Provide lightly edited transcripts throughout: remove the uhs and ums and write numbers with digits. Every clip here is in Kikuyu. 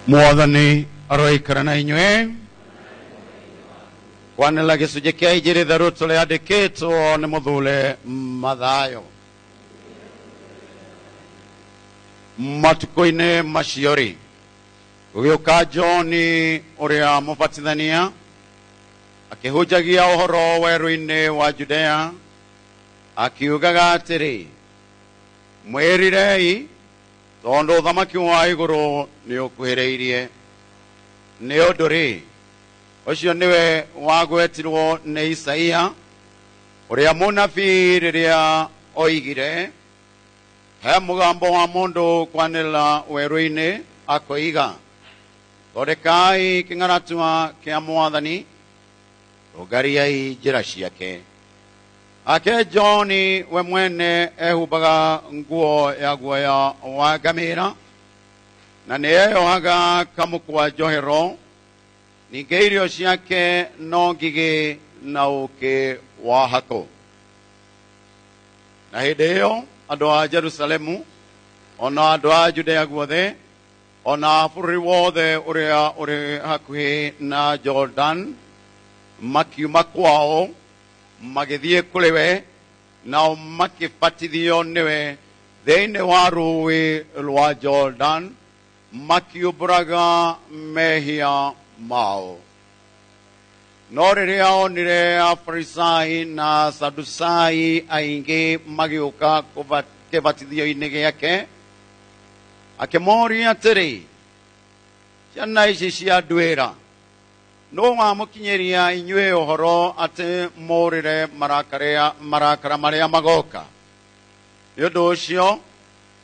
Mwathani aroikara na inyuĩ. Kwanĩrĩra gĩcunjĩ kĩa Injiri theru tũrĩandĩkĩtwo nĩ mũthure Mathayo. Matukũ-inĩ macio rĩ, gũgĩũka Johni ũrĩa mũbatithania akĩhunjagia ũhoro werũ-inĩ wa Judea, akiugaga atĩrĩ, mwĩrirei tondũ ũthamaki wa igũrũ nĩ ũkuhĩrĩirie. Nĩ ũndũ rĩ, ũcio nĩwe wagwetirwo nĩ Isaia ũrĩa mũnabii rĩrĩa oigire, he mũgambo wa mũndũ kwanĩrĩra werũ-inĩ akoiga, thondekai kĩng'aratua kĩa Mwathani, rũngariai njĩra ciake. Ake Johni we mwene ehumbaga nguo ya guoya wa ngamĩra na nĩ eyohaga kamũkwa njohero, ningĩ irio ciake no ngigĩ na ũũkĩ wa hakũ. Na hĩndĩ ĩyo andũ a Jerusalemu ona andũ a Judea guothe ona bũrũri wothe ũrĩa ũrĩ hakuhĩ na Jordan makiuma kwao magĩthiĩ kũrĩ we, nao makĩbatithio nĩwe thĩinĩ wa rũũĩ rwa Jordan, makiumbũraga mehia mao. No rĩrĩa onire Afarisai na Sadusai aingĩ magĩũka kĩbatithio-inĩ gĩake, akĩmoria atĩrĩ, ciana ici cia nduĩra, nũ wamũkinyĩria inyuĩ ũhoro atĩ mũũrĩre marakara marĩa magoka? Nĩ ũndũ ũcio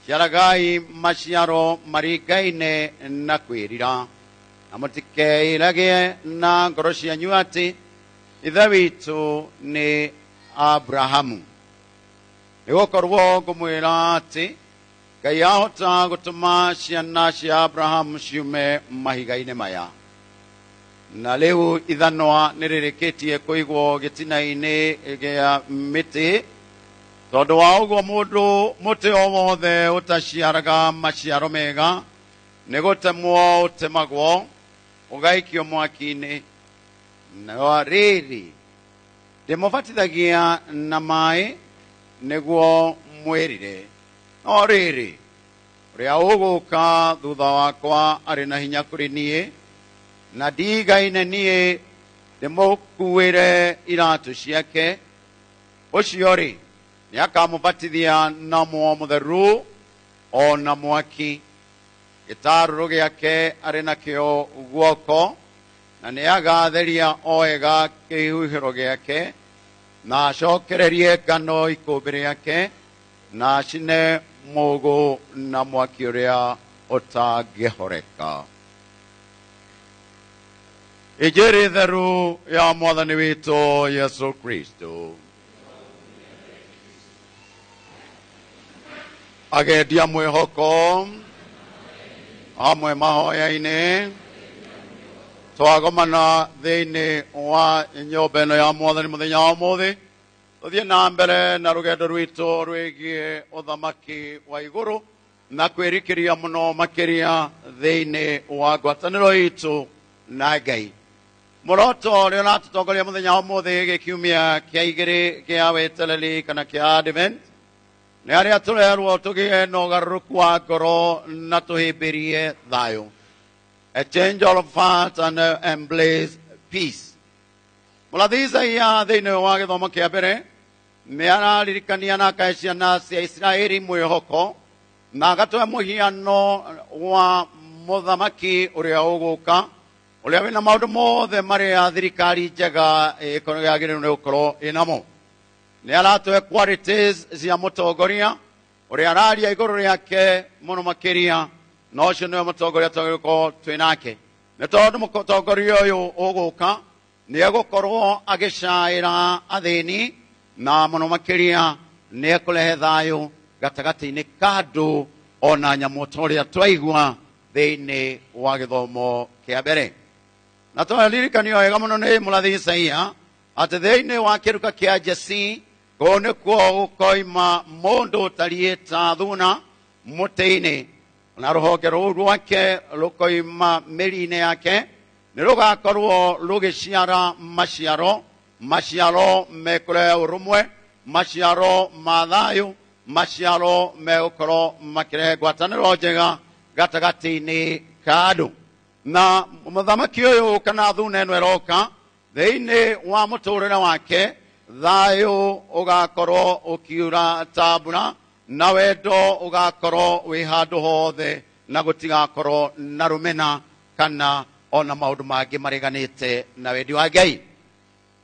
ciaragai maciaro maringaine na kwĩrira, na mũtikeĩrage na ngoro cianyu atĩ Ithe witũ nĩ Abrahamu. Nĩgũkorwo ngũmwĩra atĩ Ngai ahota gũtũma ciana cia Abrahamu ciume mahiga-inĩ maya. Na rĩu ithanwa nĩrĩrĩkĩtie kũigwo gĩtina-inĩ gĩa mĩtĩ, tondũ wa ũguo mũndũ mũtĩ o wothe ũtaciaraga maciaro mega nĩ gũtemwo ũtemagwo ũgaikio mwaki-inĩ. Na rĩrĩ, ndĩmũbatithagia na maĩ nĩguo mwĩrire, no rĩrĩ, ũrĩa ũgũka thutha wakwa arĩ na hinya kũrĩ niĩ, na ndigaine niĩ ndĩmũkuĩre iratũ ciake. Ũcio rĩ, nĩakamũbatithia na Muoyo Mũtheru o na mwaki. Gĩtarũrũ gĩake arĩ nakĩo guoko, na nĩagatheria o wega kĩhuhĩro gĩake, na acokererie ngano ikũmbĩ rĩake, na acine mũgũ na mwaki ũrĩa ũtangĩhoreka. Injiri theru ya Mwathani witũ Yesu Kristo. Agendia mwĩhoko hamwe mahoya-inĩ, twagomana thĩinĩ wa nyũmba ĩno ya Mwathani mũthenya wa ũmũthĩ, tũthiĩ na mbere na rũgendo rwitũ rwĩgiĩ ũthamaki wa igũrũ na kwĩrikĩria mũno makĩria thĩinĩ wa ngwatanĩro itũ na Ngai. Mũroto ũrĩa ũratũtongoria mũthenya wa ũmũthĩ gĩkiumia kĩa igĩrĩ kĩa wetereri kana kĩa Advent nĩ arĩa tũrerwo tũgĩe na ũgarũrũku wa ngoro na tũhĩmbĩrie thayũ. A change of heart and embrace peace. Mũrathi Isaia thĩinĩ wa gĩthomo kĩa mbere nĩ araririkania na akahe ciana cia Isiraeli mwĩhoko na agatũhe mũhiano wa mũthamaki ũrĩa ũgũka, ũrĩa wĩna maũndũ mothe marĩa thirikari njega yagĩrĩirwo nĩ gũkorwo ĩnamo. Nĩ aratũhe qualities cia mũtongoria ũrĩa araria igũrũ rĩake mũno makĩria, na ũcio nĩwe mũtongoria twagĩrĩirwo gũkorwo twĩ nake. Nĩ tondũ mũtongoria ũyũ ũgũka nĩ egũkorwo agĩcaĩra athĩni, na mũno makĩria nĩ ekũrehe thayũ gatagatĩ-inĩ ka andũ ona nyamũ ta ũrĩa twaigua thĩinĩ wa gĩthomo kĩa mbere. Na twaririkanio wega mũno nĩ mũrathi Isaia atĩ thĩinĩ wa kĩruka kĩa Jesi kũu nĩkuo gũkoima mũndũ ũtariĩ ta thuna mũtĩ-inĩ, Na rũhonge rũu rwake rũkoima mĩri-inĩ yake nĩ rũgakorwo rũgĩciara maciaro, maciaro mekũrehe ũrũmwe, maciaro ma thayũ, maciaro megũkorwo makĩrehe ngwatanĩro njega gatagatĩ-inĩ ka andũ. Na mũthamaki ũyũ kana thuna ĩno ĩroka thĩinĩ wa mũtũrĩre wake, thayũ ũgakorwo ũkiura ta mbura, na wendo ũgakorwo wĩ handũ hothe, na gũtigakorwo na rũmena kana ona maũndũ mangĩ mareganĩte na wendi wa Ngai.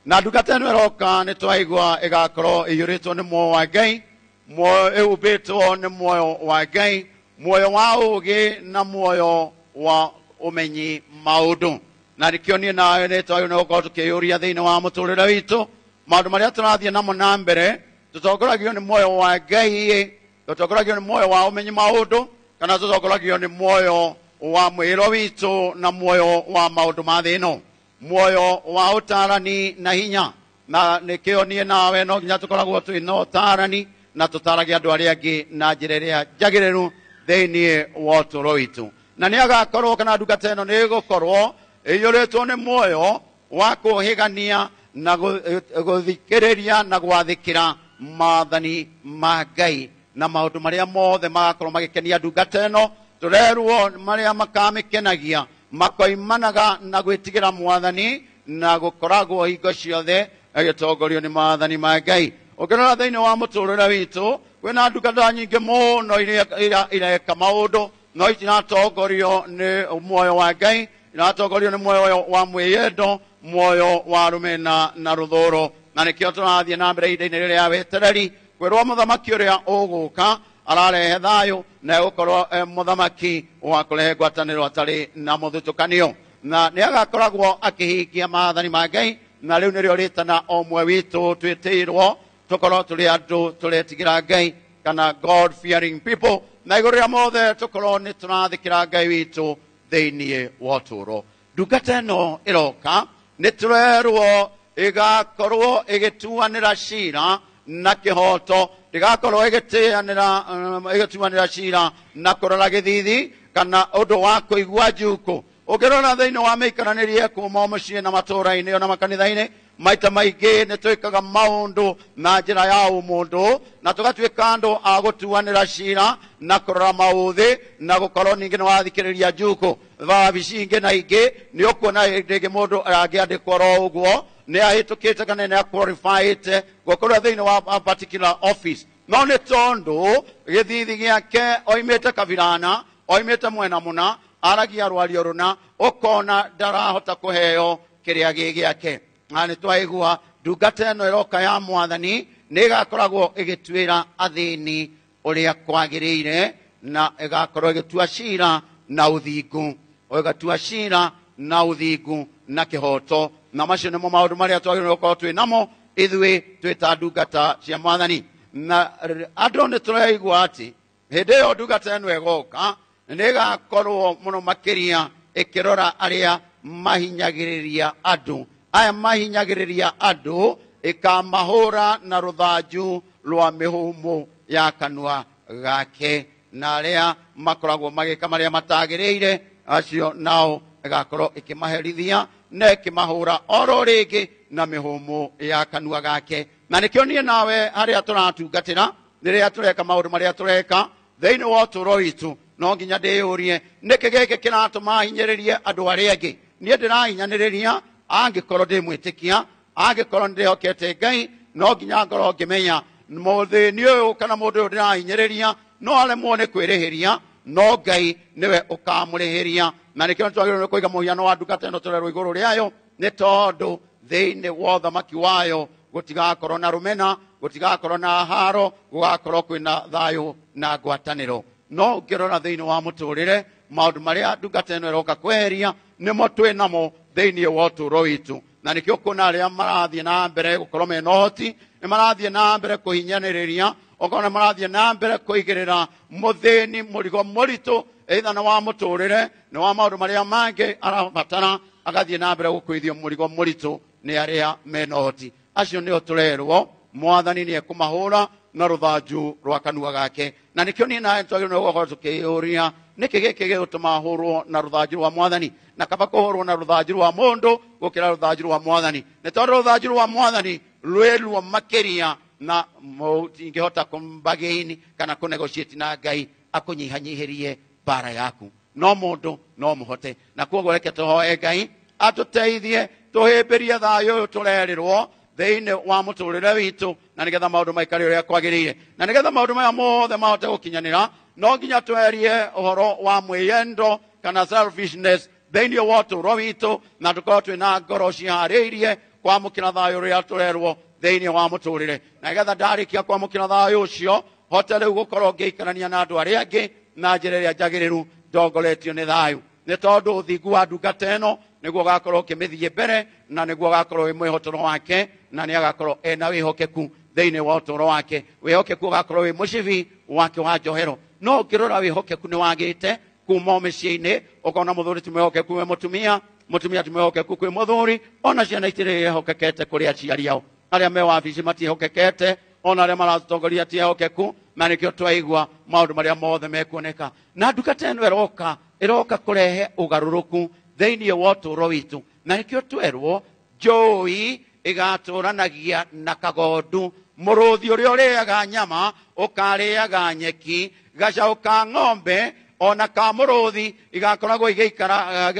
Na ndungata ĩno ĩroka nĩ twaigua ĩgakorwo ĩiyũrĩtwo nĩ muoyo wa Ngai, muoyo ĩhumbĩtwo nĩ muoyo wa Ngai, muoyo wa ũũgĩ na muoyo wa ũmenyi maũndũ. Na nĩkĩo niĩ nawe nĩ twagĩrĩirwo nĩ gũkorwo tũkĩyũria thĩinĩ wa mũtũrĩre witũ maũndũ marĩa tũrathiĩ namo na mbere, tũtongoragio nĩ muoyo wa Ngai, tũtongoragio nĩ muoyo wa ũmenyi maũndũ, kana tũtongoragio nĩ muoyo wa mwĩrĩ witũ na muoyo wa maũndũ ma thĩ ĩno, muoyo wa ũtarani na hinya. Na nĩkĩo niĩ nawe no nginya tũkoragwo twĩ na ũtarani na tũtarage andũ arĩa angĩ na njĩra ĩrĩa njagĩrĩru thĩinĩ wa ũtũũro witũ. Na nĩ agakorwo kana ndungata ĩno nĩ ĩgũkorwo ĩiyũrĩtwo nĩ muoyo wa kũhĩgania na gũthikĩrĩria na gwathĩkĩra maathani ma Ngai, na maũndũ marĩa mothe magakorwo magĩkenia ndungata ĩno tũrerwo marĩa makamĩkenagia makoimanaga na gwĩtigĩra mwathani na gũkoragwo hingo ciothe agĩtongorio nĩ maathani ma Ngai. Ũngĩrora thĩinĩ wa mũtũrĩre witũ kwĩna ndungata nyingĩ mũno iria ireka maũndũ no itiratongorio nĩ muoyo wa Ngai, iratongorio nĩ muoyo wa mwĩyendo, muoyo wa rũmena na rũthũro. Na nĩkĩo tũrathiĩ na mbere ihinda-inĩ rĩrĩa rĩa wetereri kwĩrwo mũthamaki ũrĩa ũgũka ararehe thayũ na egũkorwo e mũthamaki wa kũrehe ngwatanĩro atarĩ na mũthutũkanio, na nĩ agakoragwo akĩhingia maathani ma Ngai. Na rĩu nĩrĩo rĩtana o ũmwe witũ twĩtĩirwo tũkorwo tũrĩ andũ tũretigĩra Ngai kana God fearing people, na igũrũ rĩa mothe tũkorwo nĩ tũrathĩkĩra Ngai witũ thĩinĩ wa ũtũũro. Ndungata ĩno ĩroka nĩ tũrerwo ĩgakorwo ĩgĩtuanĩra cira na kĩhoto, ndĩgakorwo ĩgĩtuanĩra cira na kũrora gĩthithi kana ũndũ wa kũigua njukũ. Ũngĩrora thĩinĩ wa mĩikaranĩrie kuma mũciĩ na matũũra-inĩ ona makanitha-inĩ, maita maingĩ nĩ twĩkaga maũndũ na njĩra ya ũmũndũ na tũgatuĩka andũ a gũtuanĩra cira na kũrora maũthĩ na gũkorwo ningĩ nĩ wathikĩrĩria njukũ. Wabici ingĩ na ingĩ nĩ ũkuona hĩndĩ ĩngĩ mũndũ angĩandĩkwo oro ũguo nĩ ahĩtũkĩte kana nĩ aqualifyĩte gũkorwo thĩinĩ wa a particular office, no nĩ tondũ gĩthithi gĩake oimĩte kabirana, oimĩte mwena mũna, aragia rwario rũna, ũkona ndarahota kũheo kĩrĩa gĩ gĩake. Na nĩ twaigua ndungata ĩno ĩroka ya mwathani nĩ ĩgakoragwo ĩgĩtuĩra athĩni ũrĩa kwagĩrĩire, na ĩgakorwo ĩgĩtua cira na ũthingu, ĩgatua cira na ũthingu na kĩhoto. Na macio nĩmo maũndũ marĩa twagĩrĩirwo gũkorwo twĩ namo ithuĩ twĩ ta ndungata cia mwathani. Na andũ nĩ tũraigua atĩ hĩndĩ ĩyo ndungata ĩno ĩgoka nĩ ĩgakorwo mũno makĩria ĩkĩrora arĩa mahinyagĩrĩria andũ. Aya mahinyagĩrĩria andũ ĩkamahũra na rũthanju rwa mĩhũmũ ya kanua gake, na arĩa makoragwo magĩka marĩa matagĩrĩire acio nao ĩgakorwo ĩkĩmaherithia na ĩkĩmahũra oro rĩngĩ na mĩhũmũ ya kanua gake. Na nĩkĩo niĩ nawe harĩa tũratungatĩra, rĩrĩa tũreka maũndũ marĩa tũreka thĩinĩ wa ũtũũro witũ, no nginya ndĩyũrie nĩkĩ gĩkĩ kĩratũma hinyĩrĩrie andũ arĩa angĩ. Niĩ ndĩrahinyanĩrĩria angĩkorwo ndĩ mwĩtĩkia, angĩkorwo nĩndĩhokete Ngai, no nginya ngorwo ngĩmenya mũthĩni ũyũ kana mũndũ ũyũ ndĩrahinyĩrĩria no aremwo nĩ kwĩrĩhĩria, no Ngai nĩwe ũkamũrĩhĩria. Na nĩkĩo nĩtwagĩrĩirwo nĩ kũiga mũhiano wa ndungata ĩno tũrerwo igũrũ rĩayo, nĩ tondũ thĩinĩ wa ũthamaki wayo gũtigakorwo na rũmena, gũtigakorwo na haro, gũgakorwo kwĩna thayũ na ngwatanĩro. No ũngĩrora thĩinĩ wa mũtũrĩre maũndũ marĩa ndungata ĩno ĩroka kweheria nĩmo twĩ namo thĩinĩ wa ũtũũro witũ. Na nĩkĩo kuona arĩa marathiĩ na mbere gũkorwo mena ũhoti, nĩ marathiĩ na mbere kũhinyanĩrĩria, okorwo nĩ marathiĩ na mbere kũigĩrĩra mũthĩni mũrigo mũritũ, either nĩ wa mũtũrĩre, nĩ wa maũndũ marĩa mangĩ arabatara, agathiĩ na mbere gũkuithio mũrigo mũritũ nĩ arĩa mena ũhoti. Acio nĩo tũrerwo mwathani nĩ ekũmahũra na rũthanju rwa kanua gake. Na nĩkĩo niĩ nawe twagĩrĩirwo gũkorwo tũkĩyũria nĩkĩ gĩkĩ gĩgũtũma hũrwo na rũthanju rwa mwathani, na kaba kũhũrwo na rũthanju rwa mũndũ gũkĩra rũthanju rwa mwathani, nĩ tondũ rũthanju rwa mwathani rwĩ ruo makĩria na mũtingĩhota kũmbagĩini kana kũnegotiate na Ngai akũnyihanyihĩrie mbara yaku, no mũndũ no mũhote. Na koguo reke tũhoe Ngai atũteithie tũhĩmbĩrie thayũ ũyũ tũrerĩrwo thĩinĩ wa mũtũrĩre witũ, na nĩgetha maũndũ maikare ũrĩa kwagĩrĩire, na nĩgetha maũndũ maya mothe mahote gũkinyanĩra no nginya twerie ũhoro wa mwĩyendo kana selfishness thĩinĩ wa ũtũũro witũ, na tũkorwo twĩna ngoro ciharĩirie kwamũkĩra thayũ ũrĩa tũrerwo thĩinĩ wa mũtũrĩre, na nĩgetha ndarĩkia kwamũkĩra thayũ ũcio hote rĩu gũkorwo ngĩikarania na andũ arĩa angĩ na njĩra ĩrĩa njagĩrĩru ndongoretio nĩ thayũ, nĩ tondũ ũthingu wa ndungata ĩno nĩguo ũgakorwo ũkĩmĩthiĩ mbere, na nĩguo ũgakorwo wĩ mwĩhotoro wake, na nĩ agakorwo ena wĩhokeku thĩinĩ wa ũtũũro wake. Wĩhokeku ũgakorwo wĩ mũcibi wake wa njohero. No ũngĩrora wĩhokeku nĩ wagĩte kuma o mĩciĩ-inĩ, ũkona mũthuri ti mwĩhokeku kwĩ mũtumia, mũtumia ti mwĩhokeku kwĩ mũthuri, ona ciana itirĩ ehokekete kũrĩ aciari ao, arĩa me wabici matiĩhokekete, ona arĩa maratongoria ti ehokeku, na nĩkĩo twaigua maũndũ marĩa mothe mekuoneka. Na ndungata ĩno ĩroka ĩroka kũrehe ũgarũrũku thĩinĩ wa ũtũũro witũ, na nĩkĩo twerwo njũi ĩgatũranagia na kagondu, mũrũthi ũrĩa ũrĩaga nyama ũkarĩaga nyeki, gacaũ ka ng'ombe ona ka mũrũthi igakoragwo igĩikara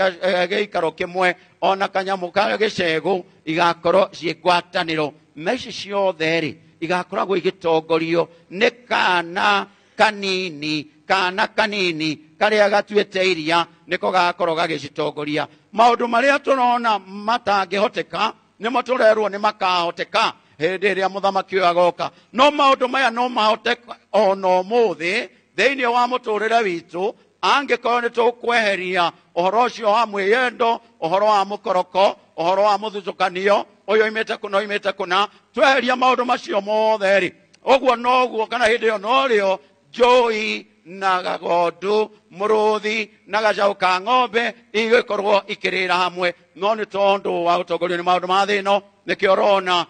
gĩikaro kĩmwe, ona kanyamũ ka gĩcegũ igakorwo ciĩ ngwatanĩro. Na ici ciothe rĩ igakoragwo igĩtongorio nĩ kana kanini, kana kanini karĩa gatuĩte iria nĩko gakorwo gagĩcitongoria. Maũndũ marĩa tũrona matangĩhoteka nĩmo tũrerwo nĩ makahoteka hĩndĩ ĩrĩa mũthamaki ũyũ agoka. No maũndũ maya no mahoteke ona ũmũthĩ thĩinĩ wa mũtũrĩre witũ, angĩkorwo nĩ tũkweheria ũhoro ũcio wa mwĩyendo, ũhoro wa mũkoroko, ũhoro wa mũthutũkanio, ũyũ oimĩte kũna oimĩte kũna, tweheria maũndũ macio mothe rĩ, ũguo noguo kana hĩndĩ ĩyo norĩo njũi na gagondu, mũrũthi na gacaũ ka ng'ombe igĩkorwo ikĩrĩra hamwe. No nĩ tondũ wa gũtongorio nĩ maũndũ ma thĩ ĩno, nĩkĩo ũrona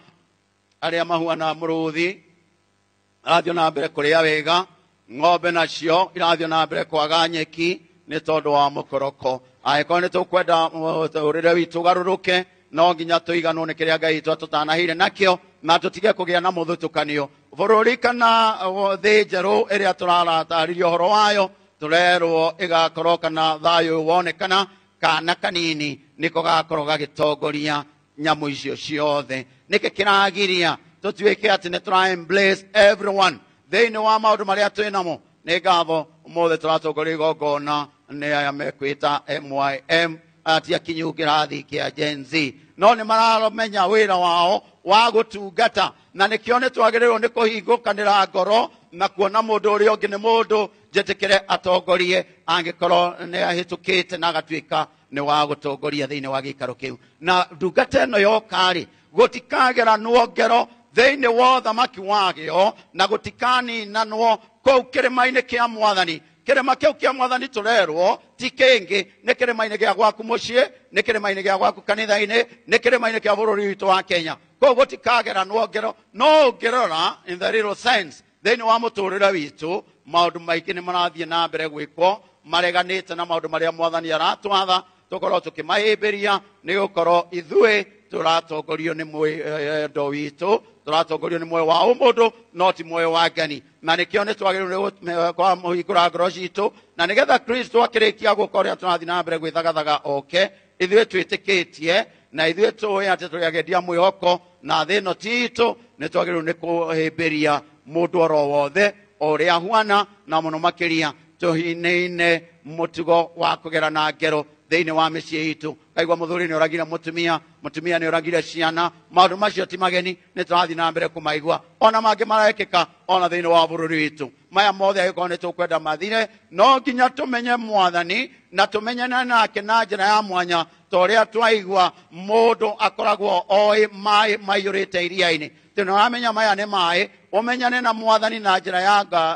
arĩa mahuana mũrũthi arathiĩ na mbere kũrĩa wega, ng'ombe nacio irathiĩ na mbere kwaga nyeki nĩ tondũ wa mũkoroko. Angĩkorwo nĩ tũkwenda mũtũrĩre witũ ũgarũrũke, no nginya tũiganwo nĩ kĩrĩa Ngai witũ atũtanahĩire nakĩo, na tũtige kũgĩa na mũthutũkanio. Bũrũri kana thĩ njerũ ĩrĩa tũraratarĩria ũhoro wayo, tũrerwo ĩgakorwo kana thayũ wonekana, kana kanini nĩko gakorwo gagĩtongoria nyamũ icio ciothe. Nĩkĩ kĩragiria tũtuĩke atĩ nĩ tũra embrace everyone thĩinĩ wa maũndũ marĩa twĩ namo? Nĩ ngatho ũmũthĩ tũratongoria igongona nĩ aya mekwĩta MYM, ati akinyu kĩrathi kĩa Gen Z, no nĩ maramenya wĩra wao wa gũtungata, na nĩkĩo nĩ twagĩrĩirwo nĩ kũhingũkanĩra ngoro na kuona mũndũ ũrĩa ũngĩ nĩ mũndũ njĩtĩkĩre atongorie, angĩkorwo nĩ ahĩtũkĩte na agatuĩka nĩ wa gũtongoria thĩinĩ wa gĩikaro kĩu. Na ndungata ĩno yoka-rĩ, gũtikageranwo ngero thĩinĩ wa ũthamaki wagĩo, na gũtikaninanwo kũu kĩrĩma-inĩ kĩa mwathani. Kĩrĩma kĩu kĩa mwathani tũrerwo ti kĩngĩ, nĩ kĩrĩma-inĩ gĩa gwaku mũciĩ, nĩ kĩrĩma-inĩ gĩa gwaku kanitha-inĩ, nĩ kĩrĩma-inĩ kĩa bũrũri witũ wa Kenya. Kũu gũtikageranwo ngero. No ũngĩrora in the real sense thĩinĩ wa mũtũrĩre witũ, maũndũ maingĩ nĩ marathiĩ na mbere gwĩkwo mareganĩte na maũndũ marĩa mwathani aratwatha tũkorwo tũkĩmahĩmbĩria, nĩ gũkorwo ithuĩ tũratongorio nĩ mwendo witũ, tũratongorio nĩ muoyo wa ũmũndũ, no ti muoyo wa Ngai. Na nĩkĩo nĩ twagĩrĩirwo nĩ kũhingũra ngoro citũ, na nĩgetha Kristo akĩrĩkia gũka ũrĩa tũrathiĩ na mbere gwĩthagathaga oke, ithuĩ twĩtĩkĩtie na ithuĩ tũĩ atĩ tũrĩ agendia mwĩhoko na thĩ ĩno ti itũ, nĩ twagĩrĩirwo nĩ kũhĩmbĩria mũndũ oro wothe o ũrĩa ahuana, na mũno makĩria tũhinĩine mũtugo wa kũgerana ngero thĩinĩ wa mĩciĩ itũ. Kaigua mũthuri nĩ oragire mũtumia, mũtumia nĩ oragire ciana, maũndũ macio ti mageni, nĩ tũrathiĩ na mbere kũmaigua, ona mangĩ marekĩka ona thĩinĩ wa bũrũri witũ. Maya mothe angĩkorwo nĩ tũkwenda mathire, no nginya tũmenye mwathani na tũmenyane nake na njĩra ya mwanya, ta ũrĩa twaigua mũndũ akoragwo oĩ maĩ maiyũrĩte iria-inĩ. Tondũ nĩũramenya maya nĩ maĩ, ũmenyane na mwathani na njĩra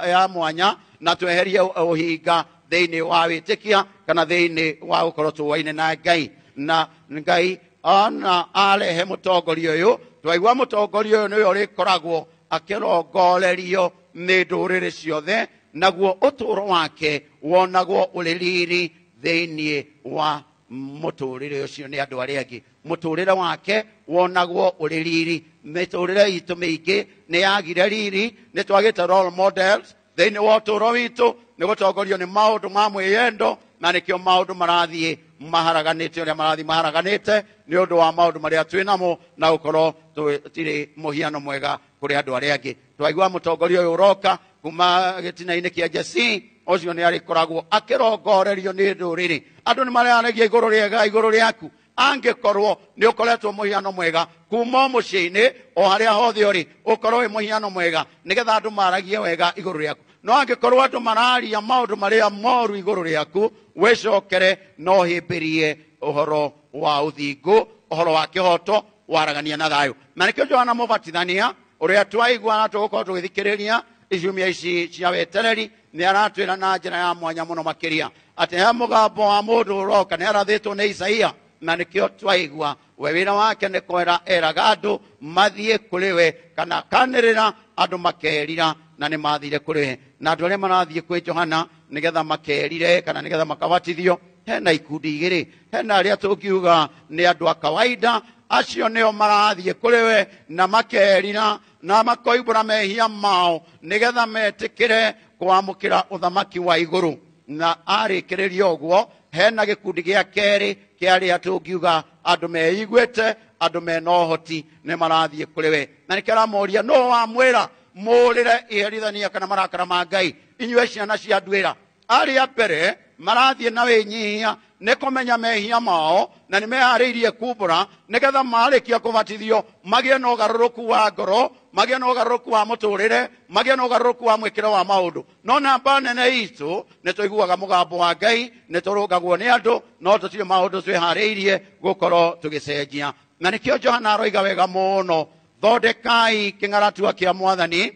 ya mwanya, na tweherie ũhinga thĩinĩ wa wĩtĩkia kana thĩinĩ wa gũkorwo tũwaine na Ngai. Na Ngai ona arehe mũtongoria ũyũ, twaigua mũtongoria ũyũ nĩwe ũrĩkoragwo akĩrongorerio nĩ ndũrĩrĩ ciothe, Naguo ũtũũro wake wonagwo ũrĩ riri thĩinĩ wa mũtũrĩre ũcio nĩ andũ arĩa angĩ. Mũtũrĩre wake wonagwo ũrĩ riri. Mĩtũrĩre itũ mĩingĩ nĩ yagire riri, nĩ twagĩte role models thĩinĩ wa ũtũũro witũ, nĩ gũtongorio nĩ maũndũ ma mwĩyendo, na nĩkĩo maũndũ marathiĩ maharaganĩte ũrĩa marathiĩ maharaganĩte nĩ ũndũ wa maũndũ marĩa twĩ namo, na gũkorwo tũtirĩ mũhiano mwega kũrĩ andũ arĩa angĩ. Twaigua mũtongoria ũyũ ũroka kuma gĩtina-inĩ kĩa Jesii, ũcio nĩ arĩkoragwo akĩrongorerio nĩ ndũrĩrĩ. Andũ nĩ mareyaragia igũrũ rĩega igũrũ rĩaku, angĩkorwo nĩ ũkoretwo mũhiano mwega kuma o mũciĩ-inĩ o harĩa hothe ũrĩ, ũkorwo wĩ mũhiano mwega nĩgetha andũ maragie wega igũrũ rĩaku. No angĩkorwo andũ mararia maũndũ marĩa moru igũrũ rĩaku, wĩcokere na ũhĩmbĩrie ũhoro wa ũthingu, ũhoro wa kĩhoto, waragania na thayũ. Na nĩkĩo Johana Mũbatithania ũrĩa twaigua na tũgũkorwo tũgĩthikĩrĩria iciumia ici cia wetereri, nĩ aratwĩra na njĩra ya mwanya mũno makĩria atĩ he mũgambo wa mũndũ ũroka, nĩ arathĩtwo nĩ Isaia, na nĩkĩo twaigua we wĩra wake nĩ kwĩra eraga andũ mathiĩ kũrĩ we, kana kanĩrĩra andũ makerira, na nĩ mathire kũrĩ we. Na andũ arĩa marathiĩ kwĩ Johana nĩgetha makerire kana nĩgetha makabatithio, hena ikundi igĩrĩ. Hena arĩa tũngiuga nĩ andũ a kawaida, acio nĩo marathiĩ kũrĩ we na makerira na makoimbũra mehia mao nĩgetha metĩkĩre kwamũkĩra ũthamaki wa igũrũ. Na arĩkĩrĩria ũguo, hena gĩkundi gĩa kerĩ kĩa arĩa tũngiuga andũ meiguĩte, andũ mena ũhoti, nĩ marathiĩ kũrĩ we. Na nĩkĩo aramoria, nũ wamwĩra mũũrĩre iherithania kana marakara ma Ngai, inyuĩ ciana cia nduĩra? Arĩa mbere marathiĩ na wĩnyihia nĩ kũmenya mehia mao, na nĩ meharĩirie kumbũra nĩgetha marĩkia kũbatithio magĩe na ũgarũrũku wa ngoro, magĩe na ũgarũrũku wa mũtũrĩre, magĩe na ũgarũrũku wa mwĩkĩre wa maũndũ. No namba nene itũ nĩ tũiguaga mũgambo wa Ngai, nĩ tũrũngagwo nĩ andũ, no tũtirĩ maũndũ twĩharĩirie gũkorwo tũgĩcenjia. Na nĩkĩo Johana aroiga wega mũno, thondekai kĩng'aratua kĩa Mwathani,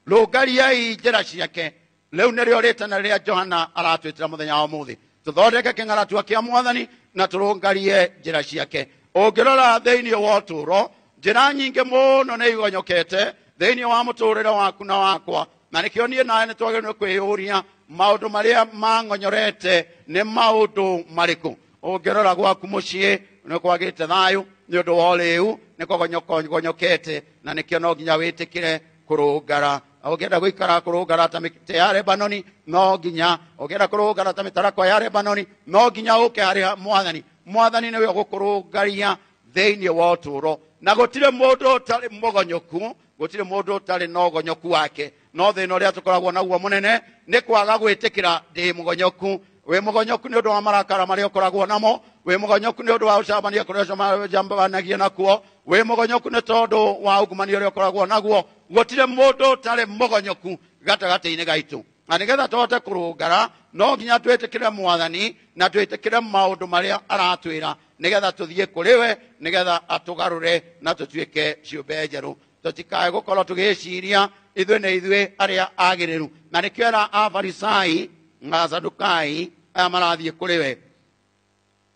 rũngariai njĩra ciake. Rĩu nĩrĩo rĩtana rĩrĩa Johana aratwĩtĩra mũthenya wa ũmũthĩ, tũthondeke kĩng'aratua kĩa Mwathani na tũrũngarie njĩra ciake. Ũngĩrora thĩinĩ wa ũtũũro, njĩra nyingĩ mũno nĩ igonyokete thĩinĩ wa mũtũũrĩre waku na wakwa, na nĩkĩo niĩ nawe nĩ twagĩrĩirwo nĩ kwĩyũria maũndũ marĩa mang'onyorete nĩ maũndũ marĩkũ. Ũngĩrora gwaku mũciĩ nĩ kwagĩte thayũ nĩ ũndũ wa ũrĩu, nĩ kũgonyokete, na nĩkĩo no nginya wĩtĩkĩre kũrũngara. Ũngĩenda gũikara kũrũngara ta mĩtĩ ya Lebanoni, no nginya. Ũngĩenda kũrũngara ta mĩtarakwa ya Lebanoni, no nginya ũke harĩ Mwathani. Mwathani nĩwe ũgũkũrũngaria thĩinĩ wa ũtũũro. Na gũtirĩ mũndũ ũtarĩ mũgonyoku, gũtirĩ mũndũ ũtarĩ na ũgonyoku wake. No thĩna ũrĩa tũkoragwo naguo mũnene nĩ kwaga gwĩtĩkĩra ndĩ mũgonyoku. Wĩ mũgonyoku nĩ ũndũ wa marakara marĩa ũkoragwo namo, wĩ mũgonyoku nĩ ũndũ wa ũcambania kũrĩa ũcambanagia nakuo, wĩ mũgonyoku nĩ tondũ wa ungumania ũrĩa ũkoragwo naguo. Gũtirĩ mũndũ ũtarĩ mũgonyoku gatagatĩ-inĩ gaitũ. Na nĩgetha tũhote kũrũngara, no nginya twĩtĩkĩre Mwathani na twĩtĩkĩre maũndũ marĩa aratwĩra, nĩgetha tũthiĩ kũrĩ we, nĩgetha atũgarũre na tũtuĩke ciũmbe njerũ. Tũtikae gũkorwo tũgĩciria ithuĩ nĩ ithuĩ arĩa agĩrĩru. Na nĩkĩo era Afarisai na Asadukai aya marathiĩ kũrĩ we,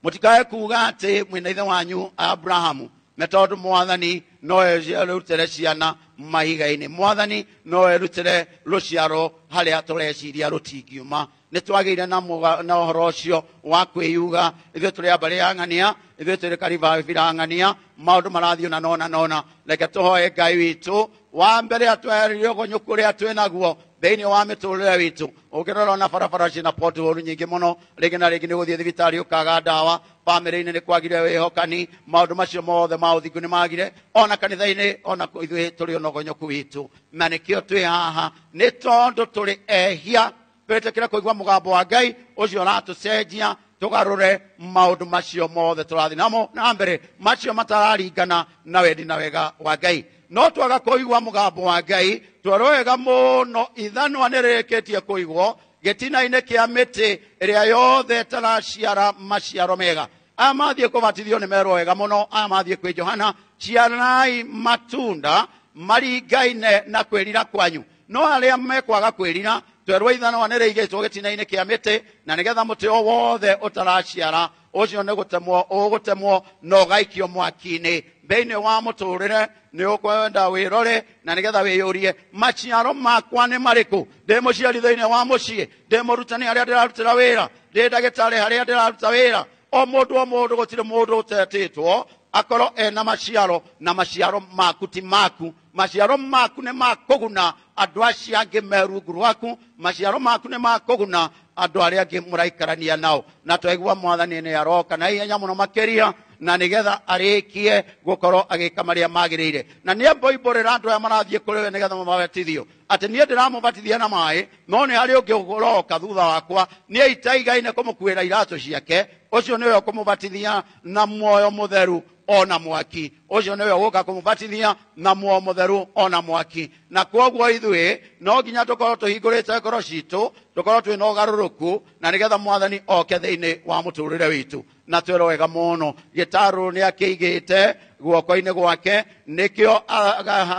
mũtikae kuga atĩ mwĩna ithe wanyu Abrahamu, na tondũ Mwathani no erutĩre ciana mahiga-inĩ, Mwathani no erutĩre rũciaro harĩa tũreciria rũtingiuma. Nĩ twagĩire na ũhoro ũcio wa kwĩyuga, ithuĩ tũrĩ a mbarĩ ya ng'ania, ithuĩ tũrĩ karibabira ng'ania, maũndũ marathiĩ ona nona nona. Reke tũhoe Ngai witũ wa mbere atwehererie ũgonyoku ũrĩa twĩ naguo thĩinĩ wa mĩtũrĩre witũ. Ũngĩrora ona barabara ciĩna pothole nyingĩ mũno, rĩngĩ na rĩngĩ nĩ ũgũthiĩ thibitarĩ ũkaga ndawa, bamĩrĩ-inĩ nĩ kwagire wĩhokani, maũndũ macio mothe ma ũthingu nĩ magire, ona kanitha-inĩ ona ithuĩ tũrĩ ona ũgonyoku witũ. Na nĩkĩo twĩ haha, nĩ tondũ tũrĩ ehia, twĩtĩkĩre kũigua mũgambo wa Ngai ũcio ũratũcenjia, tũgarũre maũndũ macio mothe tũrathiĩ namo na mbere, macio matararingana na wendi na wega wa Ngai. No twaga kũigua mũgambo wa Ngai, twerwo wega mũno ithanwa nĩ rĩrĩkĩtie kũigwo gĩtina-inĩ kĩa mĩtĩ ĩrĩa yothe ĩtaraciara maciaro mega. Aya mathiĩ kũbatithio nĩ merwo wega mũno, aya mathiĩ kwĩ Johana, ciarai matunda maringaine na kwĩrira kwanyu. No arĩa mekwaga kwĩrira, twerwo ithanwa nĩ rĩigĩtwo gĩtina-inĩ kĩa mĩtĩ, na nĩgetha mũtĩ o wothe ũtaraciara ũcio nĩ gũtemwo ũgũtemwo na ũgaikio mwaki-inĩ. Thĩinĩ wa mũtũrĩre nĩ ũkwenda wĩrore na nĩgetha wĩyũrie maciaro makwa nĩ marĩkũ. Ndĩ mũciari thĩinĩ wa mũciĩ, ndĩ mũrutani harĩa ndĩrarutĩra wĩra, ndĩ ndagĩtarĩ harĩa ndĩraruta wĩra. O mũndũ o mũndũ, gũtirĩ mũndũ ũtetĩtwo akorwo ena maciaro, na maciaro maku ti maku. Maciaro maku nĩ ma kũguna andũ acio angĩ me rungu rwaku, maciaro maku nĩ ma kũguna andũ arĩa angĩ mũraikarania nao. Na twaigua mwathani nĩ aroka na ihenya mũno makĩria, na nĩgetha arĩkie gũkorwo agĩka marĩa magĩrĩire. Na nĩ amboimbũrĩra andũ aya marathiĩ kũrĩ we nĩgetha mabatithio, atĩ niĩ ndĩramũbatithia na maĩ, no nĩ harĩ ũngĩ ũroka thutha wakwa, niĩ itaigaine kũmũkuĩra iratũ ciake, ũcio nĩwe ũkũmũbatithia na muoyo mũtheru ona mwaki. Ũcio nĩwe ũgũka kũmũbatithia na muoyo mũtheru ona mwaki. Na kwoguo ithuĩ no nginya tũkorwo tũhingũrĩte ngoro citũ, tũkorwo twĩna ũgarũrũku, na nĩgetha mwathani oke thĩinĩ wa mũtũrĩre witũ. Na twĩrwo wega mũno, gĩtarũ nĩ akĩigĩte guoko-inĩ gwake, nĩkĩo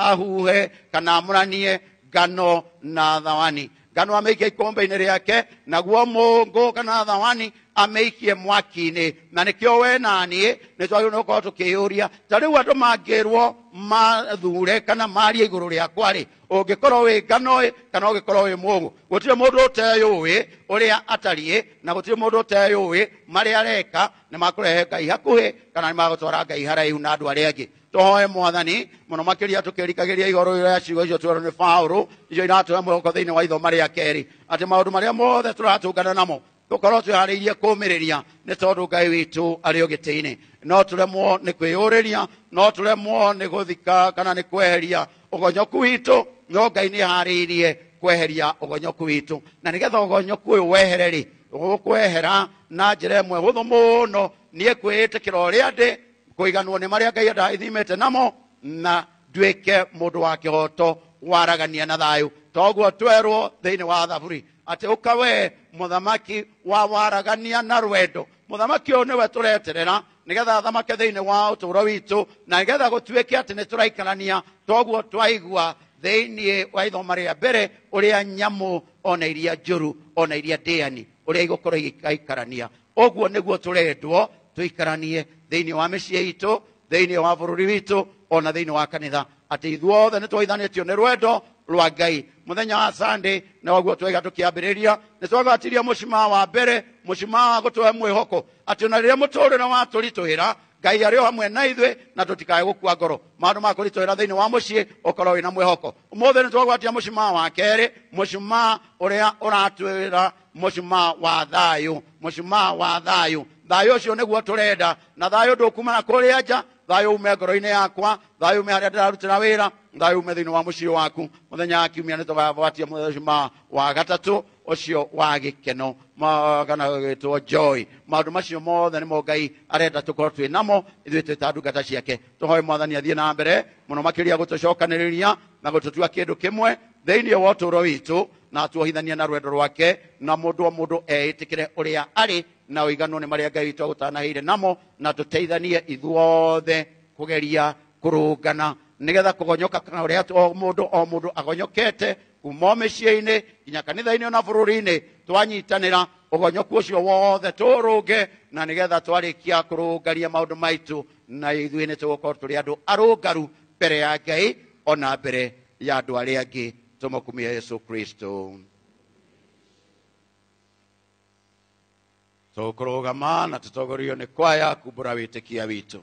ahuhe kana amũranie ngano na thawani. Ngano amĩikie ikombe-inĩ rĩake, naguo mũngũ kana thawani amĩikie mwaki-inĩ. Na nĩkĩo we na niĩ nĩ twagĩrĩirwo nĩ gũkorwo tũkĩyũria, ta rĩu andũ mangĩrwo mathure kana marie igũrũ rĩakwa rĩ, ũngĩkorwo wĩ ngano ĩ kana ũngĩkorwo wĩ mũngũ. Gũtirĩ mũndũ ũteyũĩ ũrĩa atariĩ, na gũtirĩ mũndũ ũteyũĩ marĩa areka nĩ makũrehe Ngai hakuhĩ kana nĩ magũtwara Ngai haraihu na andũ arĩa angĩ. Tũhoe mwathani mũno makĩria tũkĩrikagĩria igũrũ rĩa ciugo icio twerwo nĩ Paũlũ, icio iratũhe mwĩhoko thĩinĩ wa ithoma rĩa kerĩ, atĩ maũndũ marĩa mothe tũratũngana namo tũkorwo twĩharĩirie kũũmĩrĩria, nĩ tondũ Ngai witũ arĩ o gĩtĩ-inĩ. No tũremwo nĩ kwĩyũrĩria, no tũremwo nĩ gũthika kana nĩ kweheria ũgonyoku witũ, no Ngai nĩ aharĩirie kweheria ũgonyoku witũ. Na nĩgetha ũgonyoku ũyũ wehere rĩ, ũkwehera na njĩra ĩmwe hũthũ mũno, niĩ kwĩĩtĩkĩra ũrĩa ndĩ, kũiganwo nĩ marĩa Ngai andathimĩte namo, na nduĩke mũndũ wa kĩhoto waragania na thayũ. Toguo twerwo thĩinĩ wa Thaburi atĩ ũka we mũthamaki wa waragania na rwendo. Mũthamaki ũyũ nĩwe tũreterera nĩgetha athamake thĩinĩ wa ũtũũro witũ, na nĩgetha gũtuĩke atĩ nĩ tũraikarania. Toguo twaigua thĩinĩ wa ithoma rĩa mbere ũrĩa nyamũ ona iria njũru ona iria ndĩani ũrĩa igũkorwo igĩikarania. Ũguo nĩguo tũrendwo tũikaranie thĩinĩ wa mĩciĩ itũ, thĩinĩ wa bũrũri witũ, ona thĩinĩ wa kanitha, atĩ ithuothe nĩ twoithanĩtio nĩ rwendo rwa Ngai. Mũthenya wa Sunday noguo twaiga tũkĩambĩrĩria, nĩ twagwatirie mũcumaa wa mbere, mũcumaa wa gũtũhe mwĩhoko atĩ ona rĩrĩa mũtũrĩre watũritũhĩra, Ngai arĩ o hamwe na ithuĩ na tũtikae gũkua ngoro. Maũndũ ma kũritũhĩra thĩinĩ wa mũciĩ ũkorwo wĩna mwĩhoko. Ũmũthĩ nĩ twagwatia mũcumaa wa kerĩ, mũcumaa ũrĩa ũratwĩra mũcumaa wa thayũ, mũcumaa wa thayũ. Thayũ ũcio nĩguo tũrenda, na thayũ ndũkumana kũrĩa nja, thayũ ume ngoro-inĩ yakwa, thayũ ume harĩa ndĩrarutĩra wĩra, thayũ ume thĩinĩ wa mũciĩ waku. Mũthenya wa kiumia nĩ tũgagwatia mũcumaa wa gatatũ, ũcio wa gĩkeno, kana gĩtwo joy. Maũndũ macio mothe nĩmo Ngai arenda tũkorwo twĩ namo ithuĩ twĩ ta ndungata ciake. Tũhoe mwathani athiĩ na mbere mũno makĩria gũtũcokanĩrĩria na gũtũtua kĩndũ kĩmwe thĩinĩ wa ũtũũro witũ, na atuohithanie na rwendo rwake, na mũndũ o mũndũ eĩtĩkĩre ũrĩa arĩ na ũiganwo nĩ marĩa Ngai witũ agũtanahĩire namo, na tũteithanie ithuothe kũgeria kũrũngana nĩgetha kũgonyoka kana ũrĩa o mũndũ o mũndũ agonyokete kuma o mĩciĩ-inĩ nginya kanitha-inĩ ona bũrũri-inĩ, twanyitanĩra ũgonyoku ũcio wothe tũrũnge, na nĩgetha twarĩkia kũrũngaria maũndũ maitũ, na ithuĩ nĩ tũgũkorwo tũrĩ andũ arũngaru mbere ya Ngai ona mbere ya andũ arĩa angĩ. Tũmũkumie Yesu Kristo. Tũkũrũgama na tũtongorio nĩ kwaya kumbũra wĩtĩkia witũ.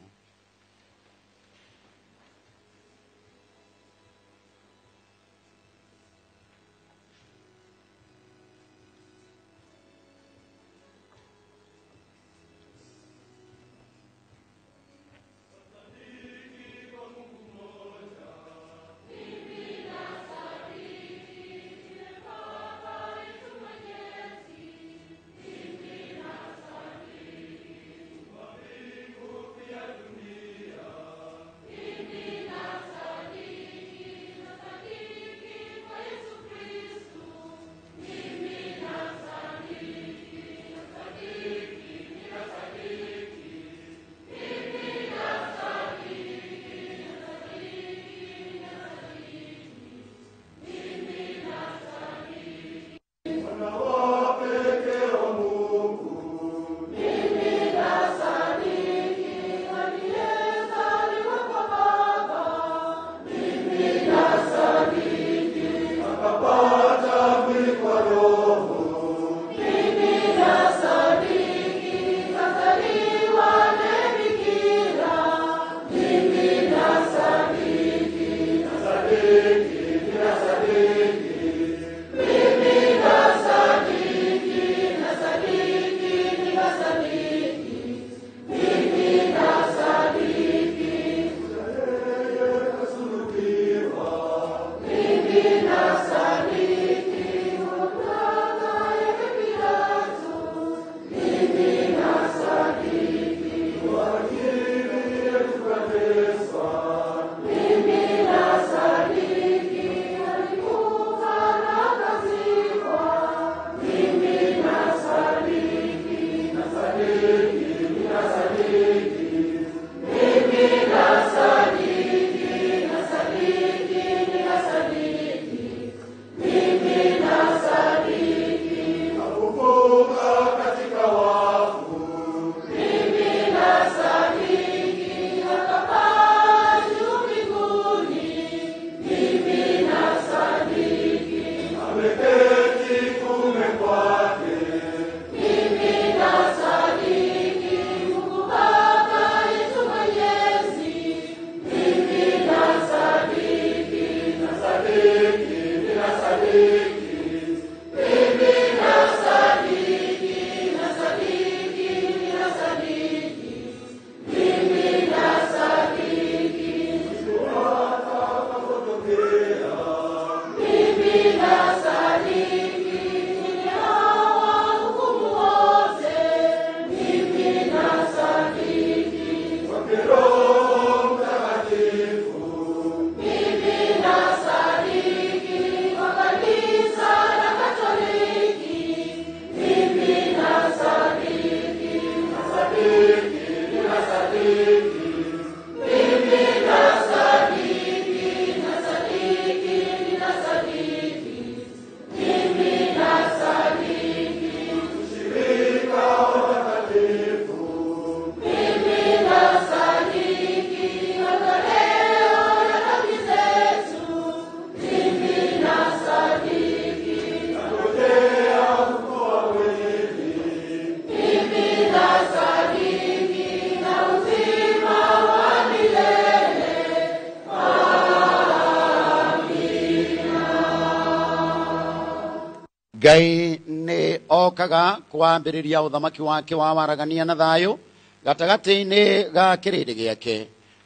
Ngai nĩ okaga kwambĩrĩria ũthamaki wake wa waragania na thayũ gatagatĩ-inĩ ga kĩrĩndĩ gĩake,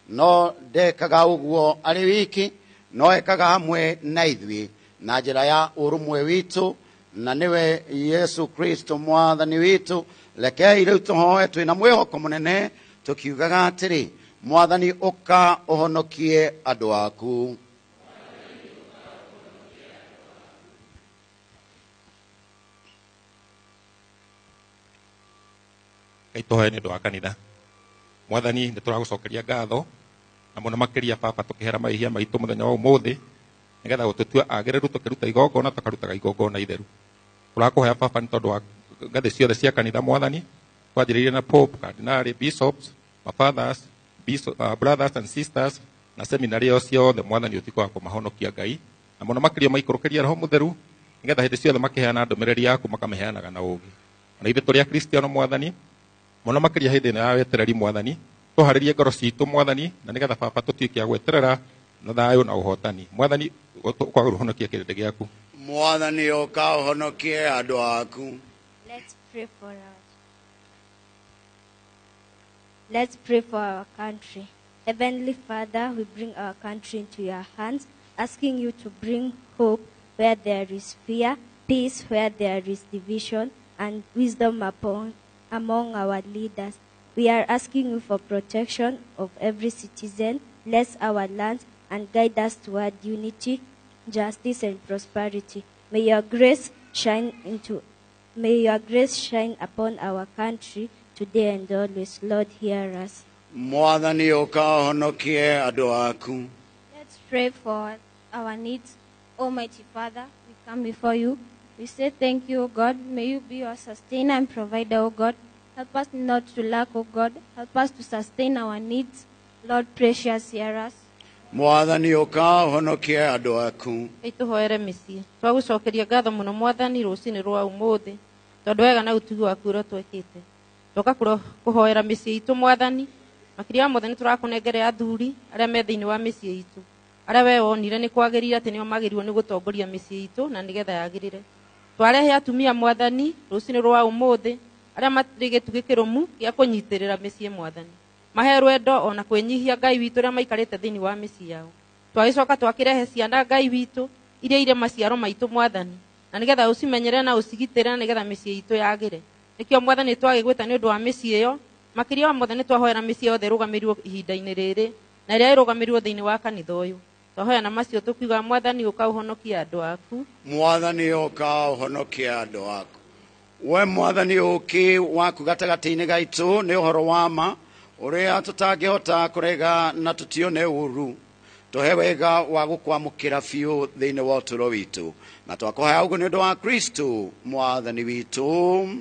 no ndekaga ũguo arĩ wiki, no ekaga hamwe na ithuĩ na njĩra ya ũrũmwe witũ, na nĩwe Yesu Kristo mwathani witũ. Rekei rĩu tũhoe twĩna mwĩhoko mũnene tũkiugaga atĩrĩ, Mwathani ũka ũhonokie andũ aku. Ngai tũhoe nĩ ũndũ wa kanitha. Mwathani nĩ tũragũcokeria ngatho na mũno makĩria baba tũkĩhera mahĩtia maitũ mũthenya wa ũmũthĩ nĩgetha gũtũtua agĩrĩru tũkĩruta igongona tũkarutaga igongona itheru. Tũrakũhoya baba nĩ tondũ wa ngathĩ ciothe cia kanitha mwathani, twanjĩrĩirie na Pope, Cardinal, bishops, mafathers, brothers and sisters na seminary ĩyo ciothe mwathani ũtuĩke wa kũmahonokia Ngai, na mũno makĩria maikũrũkĩria Roho Mũtheru nĩgetha hĩndĩ ciothe makĩheana ndũmĩrĩri yaku makamĩheanaga na ũũgĩ. Ona ithuĩ tũrĩ akristiano mwathani, mũno makĩria hĩndĩ ĩno ya wetereri mwathani, tũharĩrie ngoro citũ mwathani, na nĩgetha baba tũtuĩke a gweterera na thayũ na ũhotani mwathani, ũkwaga ũhonokie kĩrĩndĩ gĩaku. Mwathani ũka ũhonokie andũ aku. Let's pray for our country. Heavenly Father, we bring our country into your hands, asking you to bring hope where there is fear, peace where there is division, and wisdom among our leaders. We are asking you for protection of every citizen, bless our land, and guide us toward unity, justice, and prosperity. May your grace shine upon our country today and always. Lord, hear us. Mwathani ũka ũhonokie andũ aku. Let's pray for our needs. Almighty Father, we come before you. We say thank you, O God. May you be our sustainer and provider, O God. Help us not to lack, O God. Help us to sustain our needs. Lord, precious, hear us. Mwathani ũka ũhonokie andũ aku. Tũhoere mĩciĩ. Twagũcokeria ngatho mũno mwathani rũcinĩ rwa ũmũthĩ tondũ wega na ũtugi waku ũrĩa twekĩte. Twoka kũhoera mĩciĩ itũ mwathani, makĩria wa mothe nĩ tũrakũnengere athuri arĩa me thĩinĩ wa mĩciĩ itũ, arĩa we wonire nĩ kwagĩrĩire atĩ nĩo magĩrĩirwo nĩ gũtongoria mĩciĩ itũ na nĩgetha yagĩrĩre. Twarehe atumia mwathani rũcinĩ rwa ũmũthĩ arĩa marĩ gĩtugĩ kĩrũmu gĩa kũnyitĩrĩra mĩciĩ mwathani, mahe rwendo ona kwĩnyihia Ngai witũ ũrĩa maikarĩte thĩinĩ wa mĩciĩ yao. Twagĩcoka twakĩrehe ciana Ngai witũ iria irĩ maciaro maitũ mwathani, na nĩgetha ũcimenyere na ũcigitĩre na nĩgetha mĩciĩ itũ yagĩre. Nĩkĩo mwathani twagĩgwĩta nĩ ũndũ wa mĩciĩ ĩyo, makĩria wa mothe nĩ twahoera mĩciĩ yothe ĩrũgamĩrĩirwo ihinda-inĩ rĩrĩ na ĩrĩa ĩrũgamĩrĩirwo thĩinĩ wa kanitha ũyũ. Twahoya na macio tũkiuga mwathani ũka ũhonokie andũ aku. Mwathani ũka ũhonokie andũ aku. We mwathani ũki waku gatagatĩ-inĩ gaitũ nĩ ũhoro wa ma ũrĩa tũtangĩhota kũrega na tũtione ũru. Tũhe wega wa gũkwamũkĩra biũ thĩinĩ wa ũtũũro witũ, na twakũhoya ũguo nĩ ũndũ wa Kristo mwathani witũ.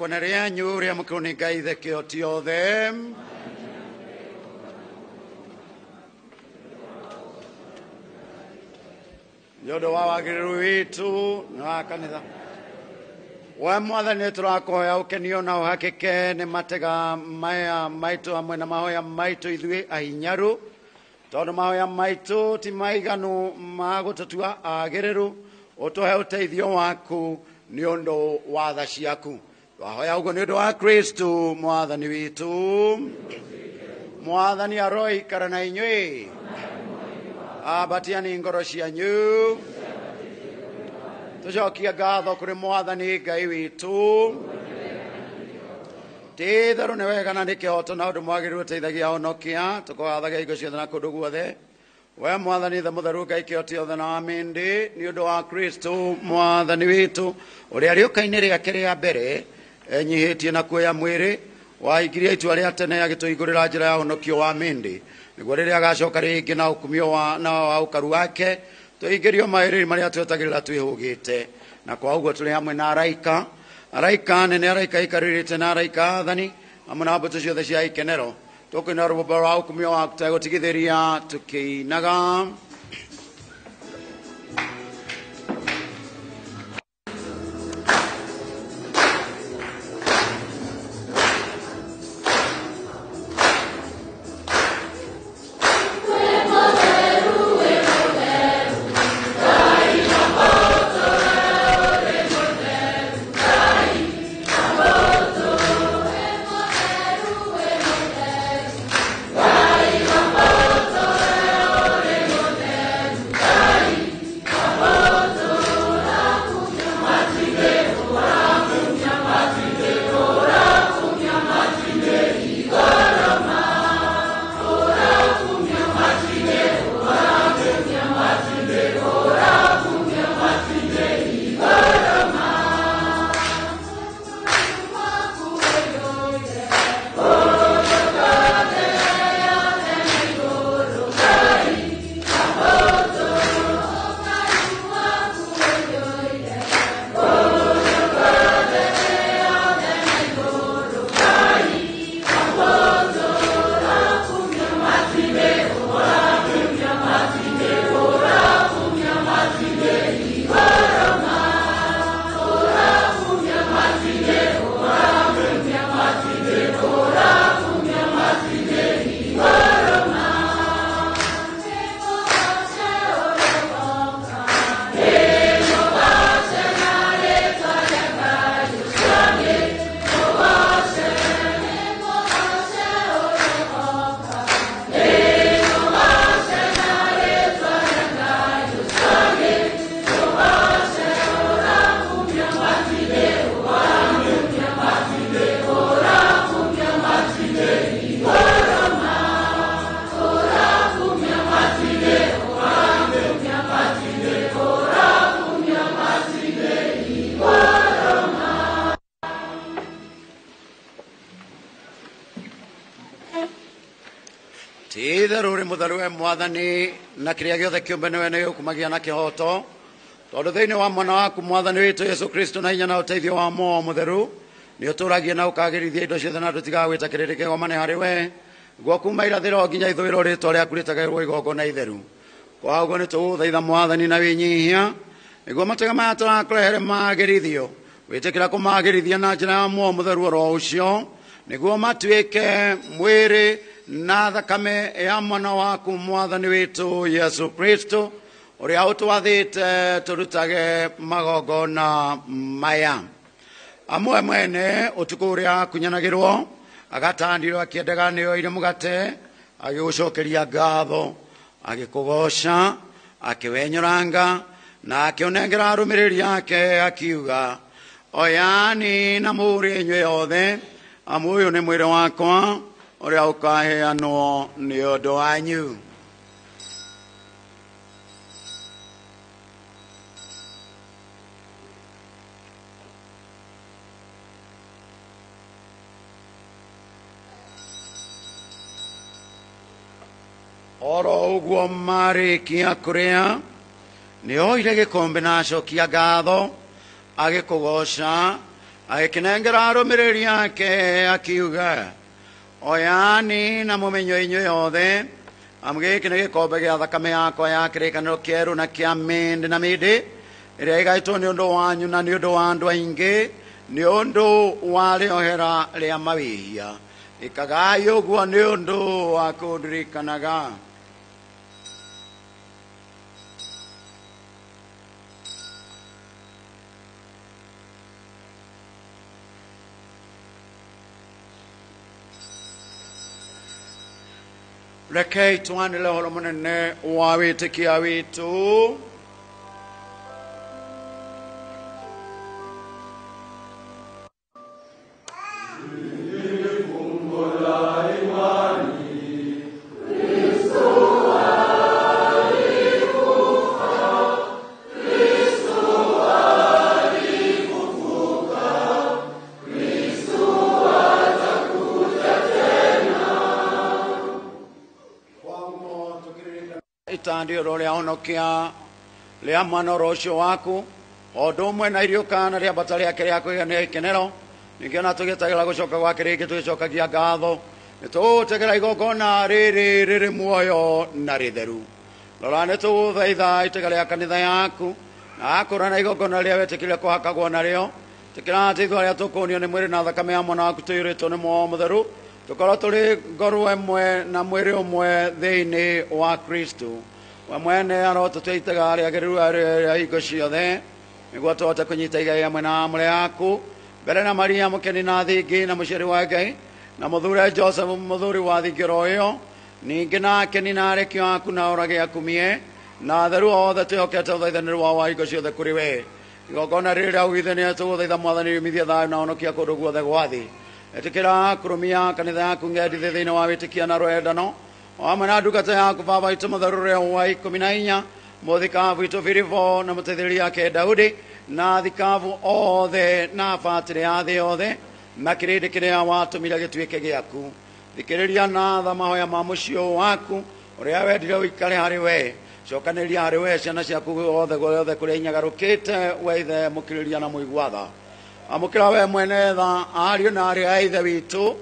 rĩakwa na rĩanyu rĩamũkĩrwo nĩ Ngai Ithe kĩhoti othe. Nĩ ũndũ wa wagĩrĩru witũ na wa kanitha. We Mwathani, nĩtũrakũhoya ũkenio na ũhakĩke nĩ matega maya maitũ hamwe na mahoya maitũ ithuĩ ahinyaru, tondũ mahoya maitũ ti maiganu ma gũtũtua agĩrĩru, ũtũhe ũteithio waku nĩ ũndũ wa tha ciaku. Twahoya ũguo nĩ ũndũ wa Kristo Mwathani witũ. Mwathani aroikara na inyuĩ, ambatiani ngoro cianyu, tũcokie ngatho kũrĩ Mwathani Ngai witũ. Ti itherũ nĩ wega na nĩ kĩhoto na ũndũ mwagĩrĩru ũteithagia honokia, tũkũgathagia hingo ciothe na kũndũ guothe. We Mwathani Ithe mũtheru Ngai kĩhoti othe na wa mĩndĩ, nĩ ũndũ wa Kristo Mwathani witũ, ũrĩa rĩũka-inĩ rĩake rĩa mbere enyihĩtie na kuoya mwĩrĩ, wahingirie itua rĩa tene agĩtũhingũrĩra njĩra ya ũhonokio wa mĩndĩ, nĩguo rĩrĩa agacoka rĩngĩ na ũkumio wa na wa ũkaru wake tũingĩrio mahĩrĩri marĩa twetagĩrĩra twĩhũgĩte. Na kwa ũguo tũrĩ hamwe na araika, araika nene, araika ikarĩrĩte na araika athani, hamwe na mbũtũ ciothe cia ikenero, tũkũina rũmbo rwa ũkumio waku tũtegũtigithĩria tũkĩinaga. Ti itherũ ũrĩ mũtheru we Mwathani, na kĩrĩa gĩothe kĩũmbe nĩwe nĩ gĩũkumagia na kĩhoto, tondũ thĩinĩ wa mwana waku Mwathani witũ Yesu Kristo na hinya na ũteithio wa Muoyo Mũtheru nĩ ũtũragia na ũkagĩrithia indo ciothe na tũtigaga gwĩta kĩrĩndĩ kĩgomane harĩ we, guo kuma irathĩro nginya ithũĩro rĩtwa rĩaku rĩtagĩrwo igongona itheru. Kwa ũguo nĩ tũgũthaitha Mwathani na wĩnyihia, nĩguo matega maya tũrakũrehere magĩrithio, wĩtĩkĩra kũmagĩrithia na njĩra ya Muoyo Mũtheru oro ũcio, nĩguo matuĩke mwĩrĩ na thakame ya mwana waku Mwathani witũ Yesu Kristo, ũrĩa ũtwathĩte tũrutage magongona maya. Amwe mwene ũtukũ ũrĩa akunyanagĩrwo, agatandirwo akĩendaga nĩoire mũgate, agĩgũcokeria ngatho, agĩkũgoca, akĩwenyũranga, na akĩũnengera arũmĩrĩri ake akiuga, oyani na mũrĩe inyuĩ othe, amu ũyũ nĩ mwĩrĩ wakwa ũrĩa ũkaheanwo nĩ ũndũ wanyu. Oro ũguo marĩkia kũrĩa, nĩ oire gĩkombe na acokia ngatho, agĩkũgoca, Agĩkĩnengera arũmĩrĩri ake akiuga, oyani na mũmenyo inyuĩ othe, amu gĩkĩ nĩ gĩkombe gĩa thakame yakwa ya kĩrĩkanĩro kĩerũ na kĩa mĩndĩ na mĩndĩ, ĩrĩa ĩgaĩtwo nĩ ũndũ wanyu na nĩ ũndũ wa andũ aingĩ, nĩ ũndũ wa rĩohera rĩa mawĩhia. Ĩkagai ũguo nĩ ũndũ wa kũndirikanaga. Rekei twanĩre ũhoro mũnene wa wĩtĩkia witũ. Itandio rĩa honokia rĩa mwana oro ũcio waku o ũndũ ũmwe na iriũka na rĩambata rĩake rĩa kũigania ikenero, ningĩ ona tũgĩetagĩra gũcoka gwake rĩngĩ tũgĩcokagia ngatho, nĩ tũgũtegera igongona rĩrĩ rĩrĩ muoyo na rĩtheru. Rora nĩ tũgũthaitha itega rĩa kanitha yaku na akũra na igongona rĩrĩa wetĩkĩrire kũhakagwo narĩo, tĩkĩra atĩ ithuĩ arĩa tũkũũnio nĩ mwĩrĩ na thakame ya mwana waku tũiyũrĩtwo nĩ muoyo mũtheru, tũkorwo tũrĩ ngoro ĩmwe na mwĩrĩ ũmwe thĩinĩ wa Kristo. We mwene arotũtua itega rĩagĩrĩru rĩa hingo ciothe, nĩguo tũhote kũnyita igai hamwe na amũre aku, mbere na Maria mũkeni na thingi na mũciari wa Ngai, na mũthure Joseph mũthuri wa thingĩro ĩyo, ningĩ na akeni na arekio aku na orage akumie, na atheru othe twĩhokete ũthaithanĩru wao wa hingo ciothe kũrĩ we. Igongona rĩrĩ rĩa ũiguithania tũgũthaitha Mwathani riumithie thayũ na honokia kũndũ guothe gwa thĩ. Ĩtĩkĩra kũrũmia kanitha yaku ngendithie thĩinĩ wa wĩtĩkia na rwendano, o hamwe na ndungata yaku baba witũ mũtheru ũrĩa wa 14, mũthikabu witũ Filipo na mũteithĩrĩria ake Daudi, na thikabu othe na batĩrĩ ya thĩ yothe, na kĩrĩndĩ kĩrĩa watũmire gĩtuĩke gĩaku. Thikĩrĩria na tha mahoya ma mũciĩ ũyũ waku ũrĩa wendire ũikare harĩ we. Cokanĩrĩria harĩ we ciana ciaku othe guothe kũrĩa inyagarũkĩte, we Ithe mũkirĩrĩria na mũigua tha. Amũkĩra we mwene tha ariũ na aarĩ a Ithe witũ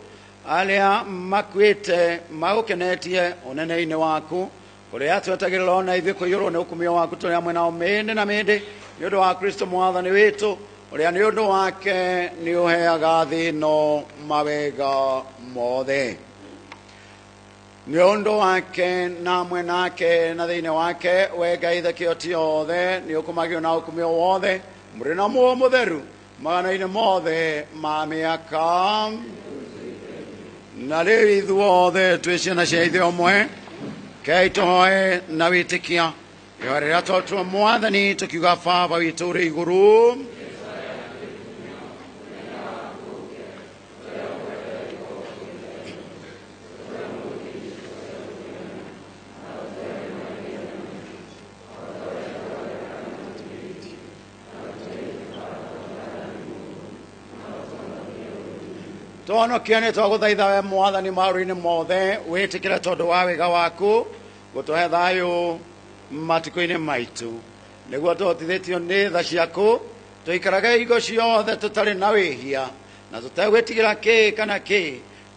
arĩa makuĩte magũkenetie ũnene-inĩ waku, kũrĩa twetagĩrĩra ona ithuĩ kũiyũrwo nĩ ũkumio waku tũrĩ hamwe nao mĩndĩ na mĩndĩ, nĩ ũndũ wa Kristo Mwathani witũ, ũrĩa nĩ ũndũ wake nĩ ũheaga thĩ ĩno mawega mothe. Nĩ ũndũ wake na hamwe nake na thĩinĩ wake, we Ngai Ithe kĩhoti othe, nĩ ũkumagio na ũkumio wothe, mũrĩ na muoyo mũtheru magana-inĩ mothe ma mĩaka. Na rĩu ithuothe twĩ ciana cia Ithe ũmwe, kei tũhoe na wĩtĩkia ihoya rĩrĩa twatua Mwathani tũkiuga Baba witũ ũrĩ igũrũ. Tũhonokie nĩ twagũthaitha we Mwathani maũndũ-inĩ mothe, wĩtĩkĩre tondũ wa wega waku gũtũhe thayũ matukũ-inĩ maitũ, nĩguo tũhotithĩtio nĩ tha ciaku tũikarage hingo ciothe tũtarĩ na wĩhia na tũtegwĩtigĩra kĩ kana kĩ,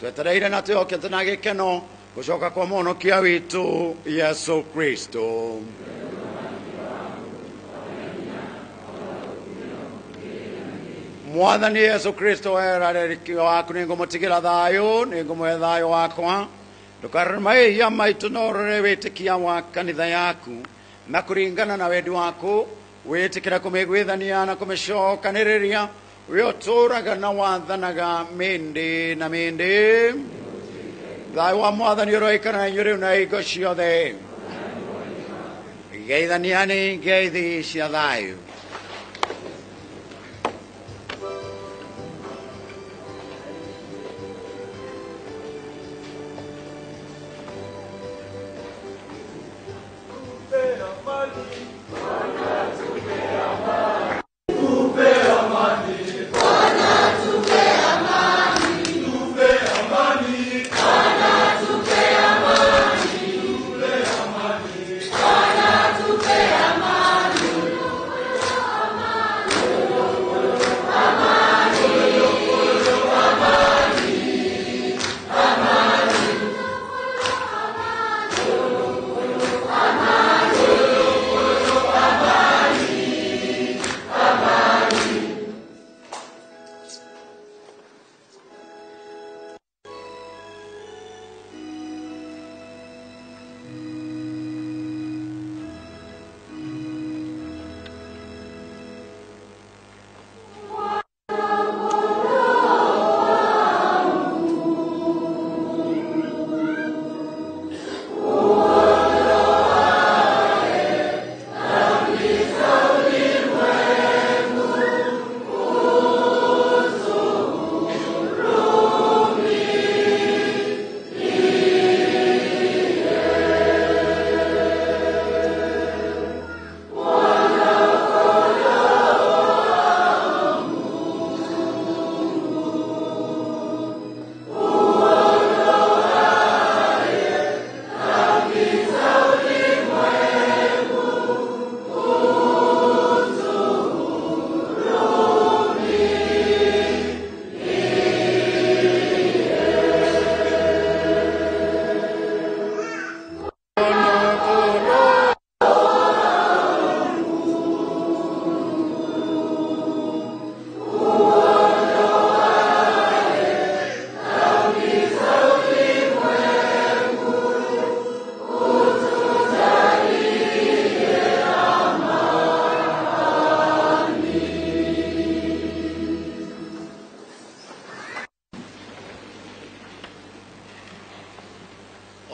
twetereire na twĩhokete na gĩkeno gũcoka kwa mũhonokia witũ Yesu Kristo. Mwathani Yesu Kristo werarĩrĩkio waku nĩ ngũmũtigĩra thayũ, nĩ ngũmũhe thayũ wakwa. Ndũkarore mehia maitũ no ũrore wĩtĩkia wa kanitha yaku, na kũringana na wendi waku wĩtĩkĩre kũmĩiguithania na kũmĩcokanĩrĩria, we ũtũũraga na wathanaga mĩndĩ na mĩndĩ. Thayũ wa Mwathani ũroikara na inyuĩ rĩu na hingo ciothe. Geithaniani ngeithi cia thayũ. Bwana tupe amani.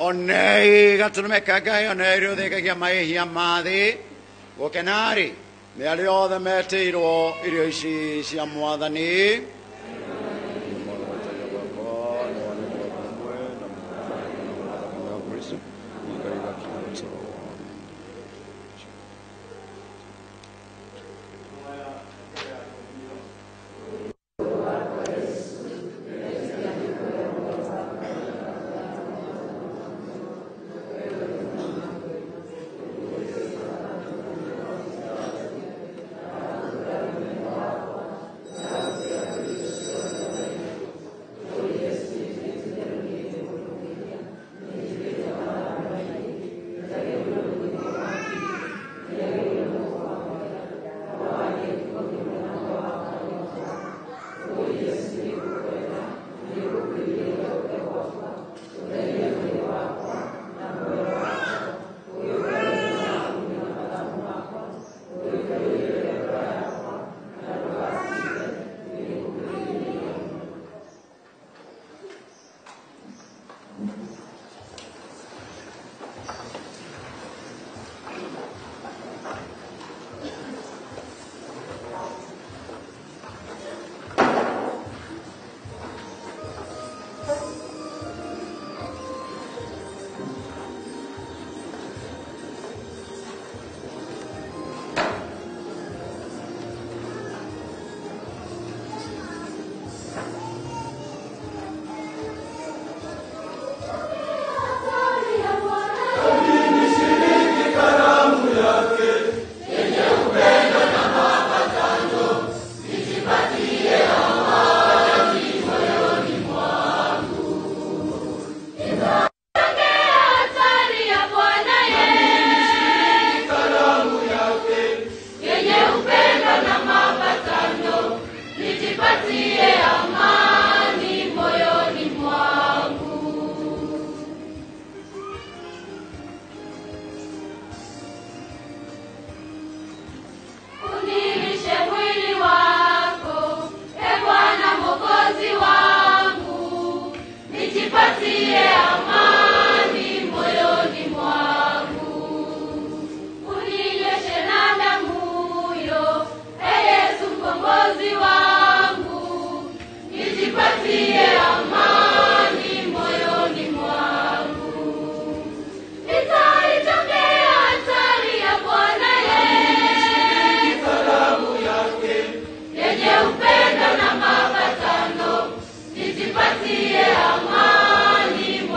Onei gatũrũme ka Ngai, onei rĩ ũthengagia mahĩhia ma thĩ. Gũkena-rĩ nĩ arĩa othe metĩirwo irio ici cia Mwathani. Yenye upendo na mapatano, nijipatie amani.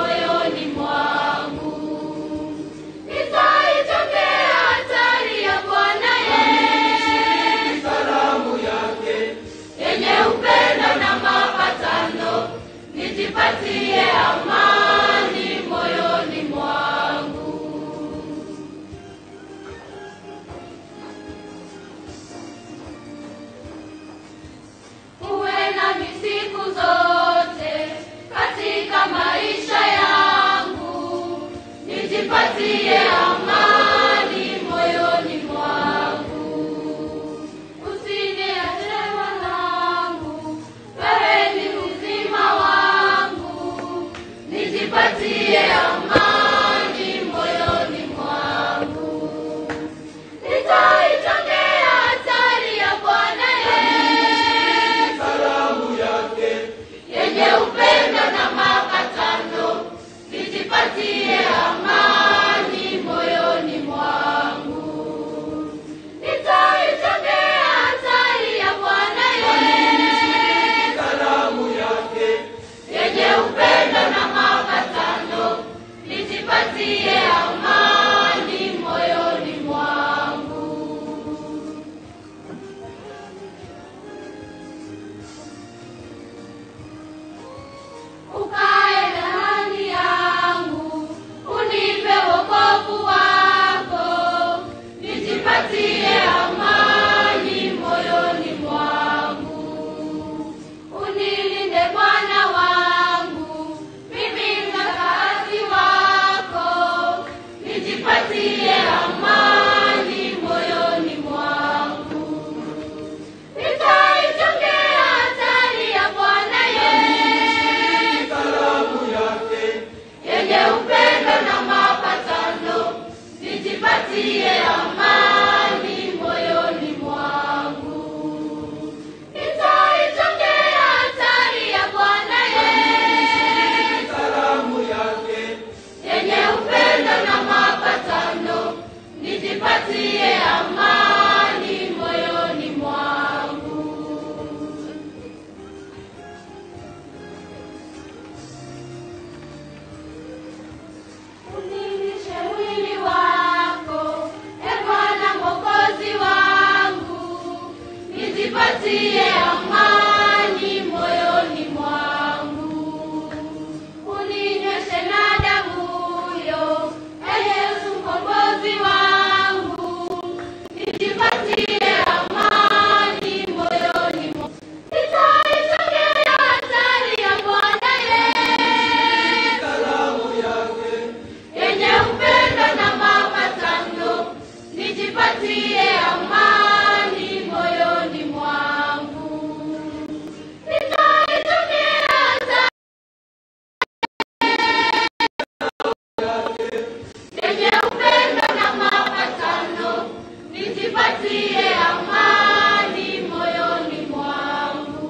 Yenye upendo na mapatano, nijipatie amani moyoni mwangu.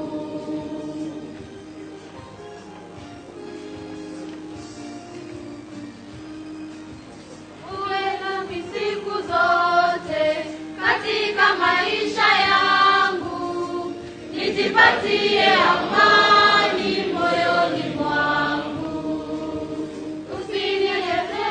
Uwe nami siku zote katika maisha yangu, nijipatie amani moyoni mwangu. Usinieleze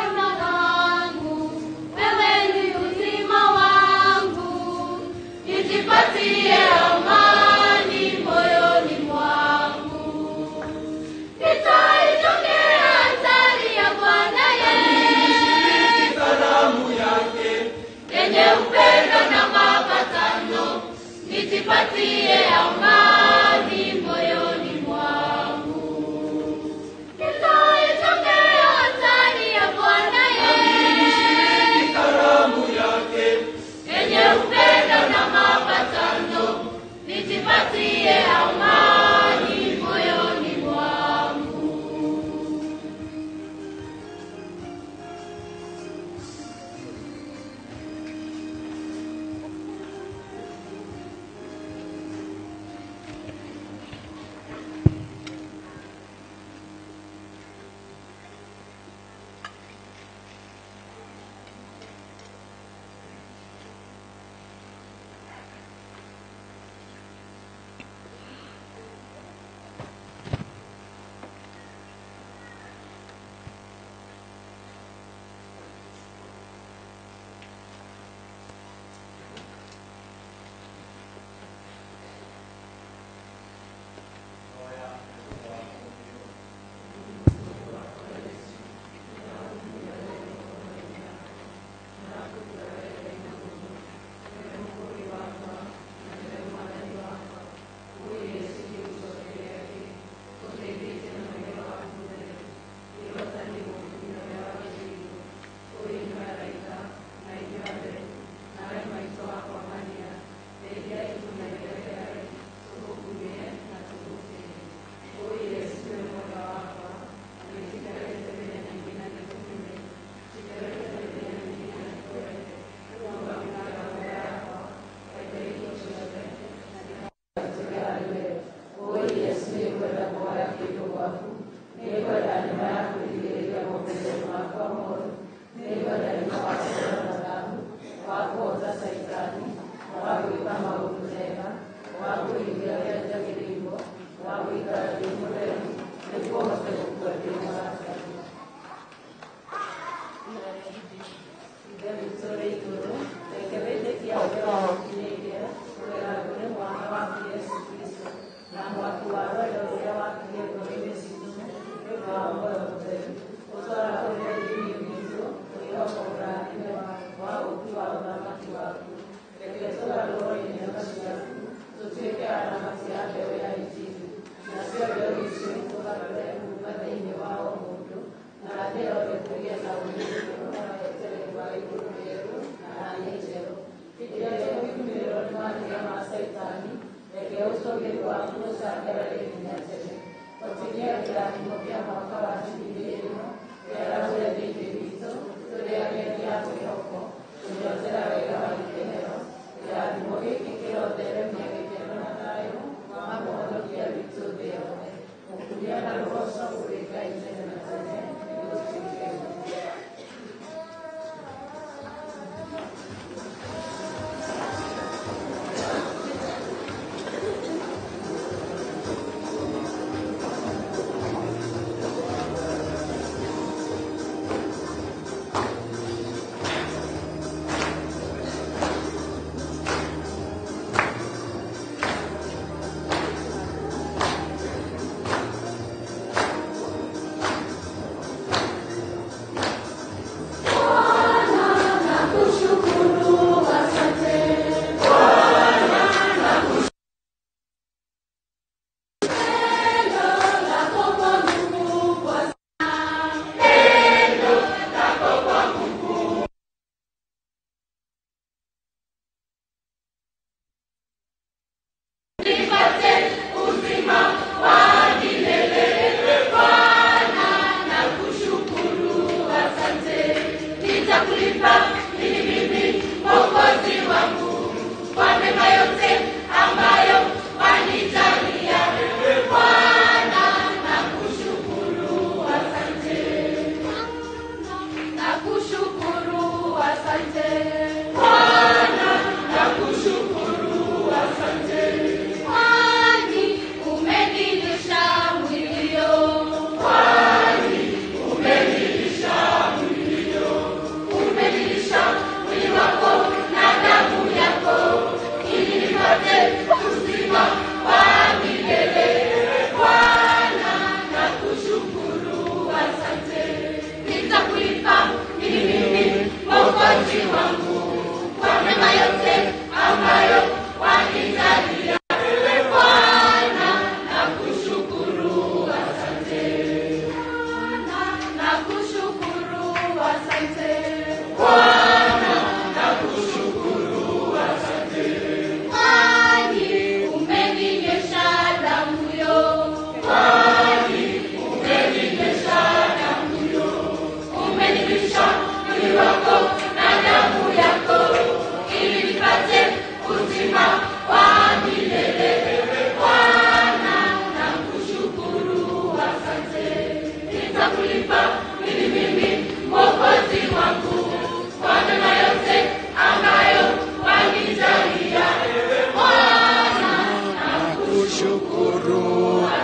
Nakushukuru,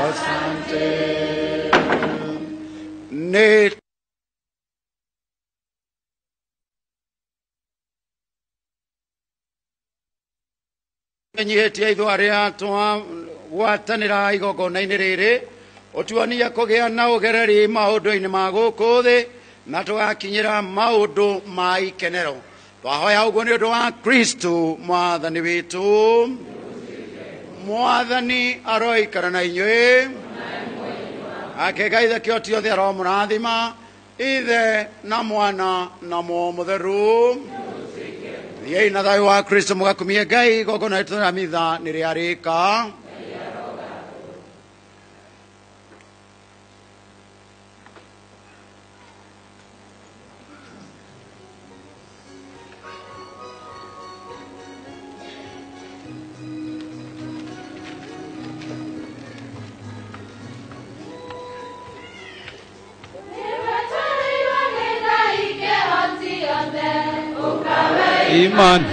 asante. Nĩ nyihetie ithuĩ arĩa twagwatanĩra igongona-inĩ rĩrĩ ũtuonie kũgĩa na ũgereri maũndũ-inĩ ma gũkũ thĩ na tũgakinyĩra maũndũ ma ikenero. Twahoya ũguo nĩ ũndũ wa Kristo mwathani witũ. Mwathani aroikara na inyuĩ. Ake Ngai ithe kĩo othe aromũrathima, Ithe na Mwana na Muoyo Mũtheru. Thiĩi na thayũ wa Kristo mũgakumie Ngai. Igongona rĩtũ rĩa mitha nĩ rĩarĩka. Emmanuel.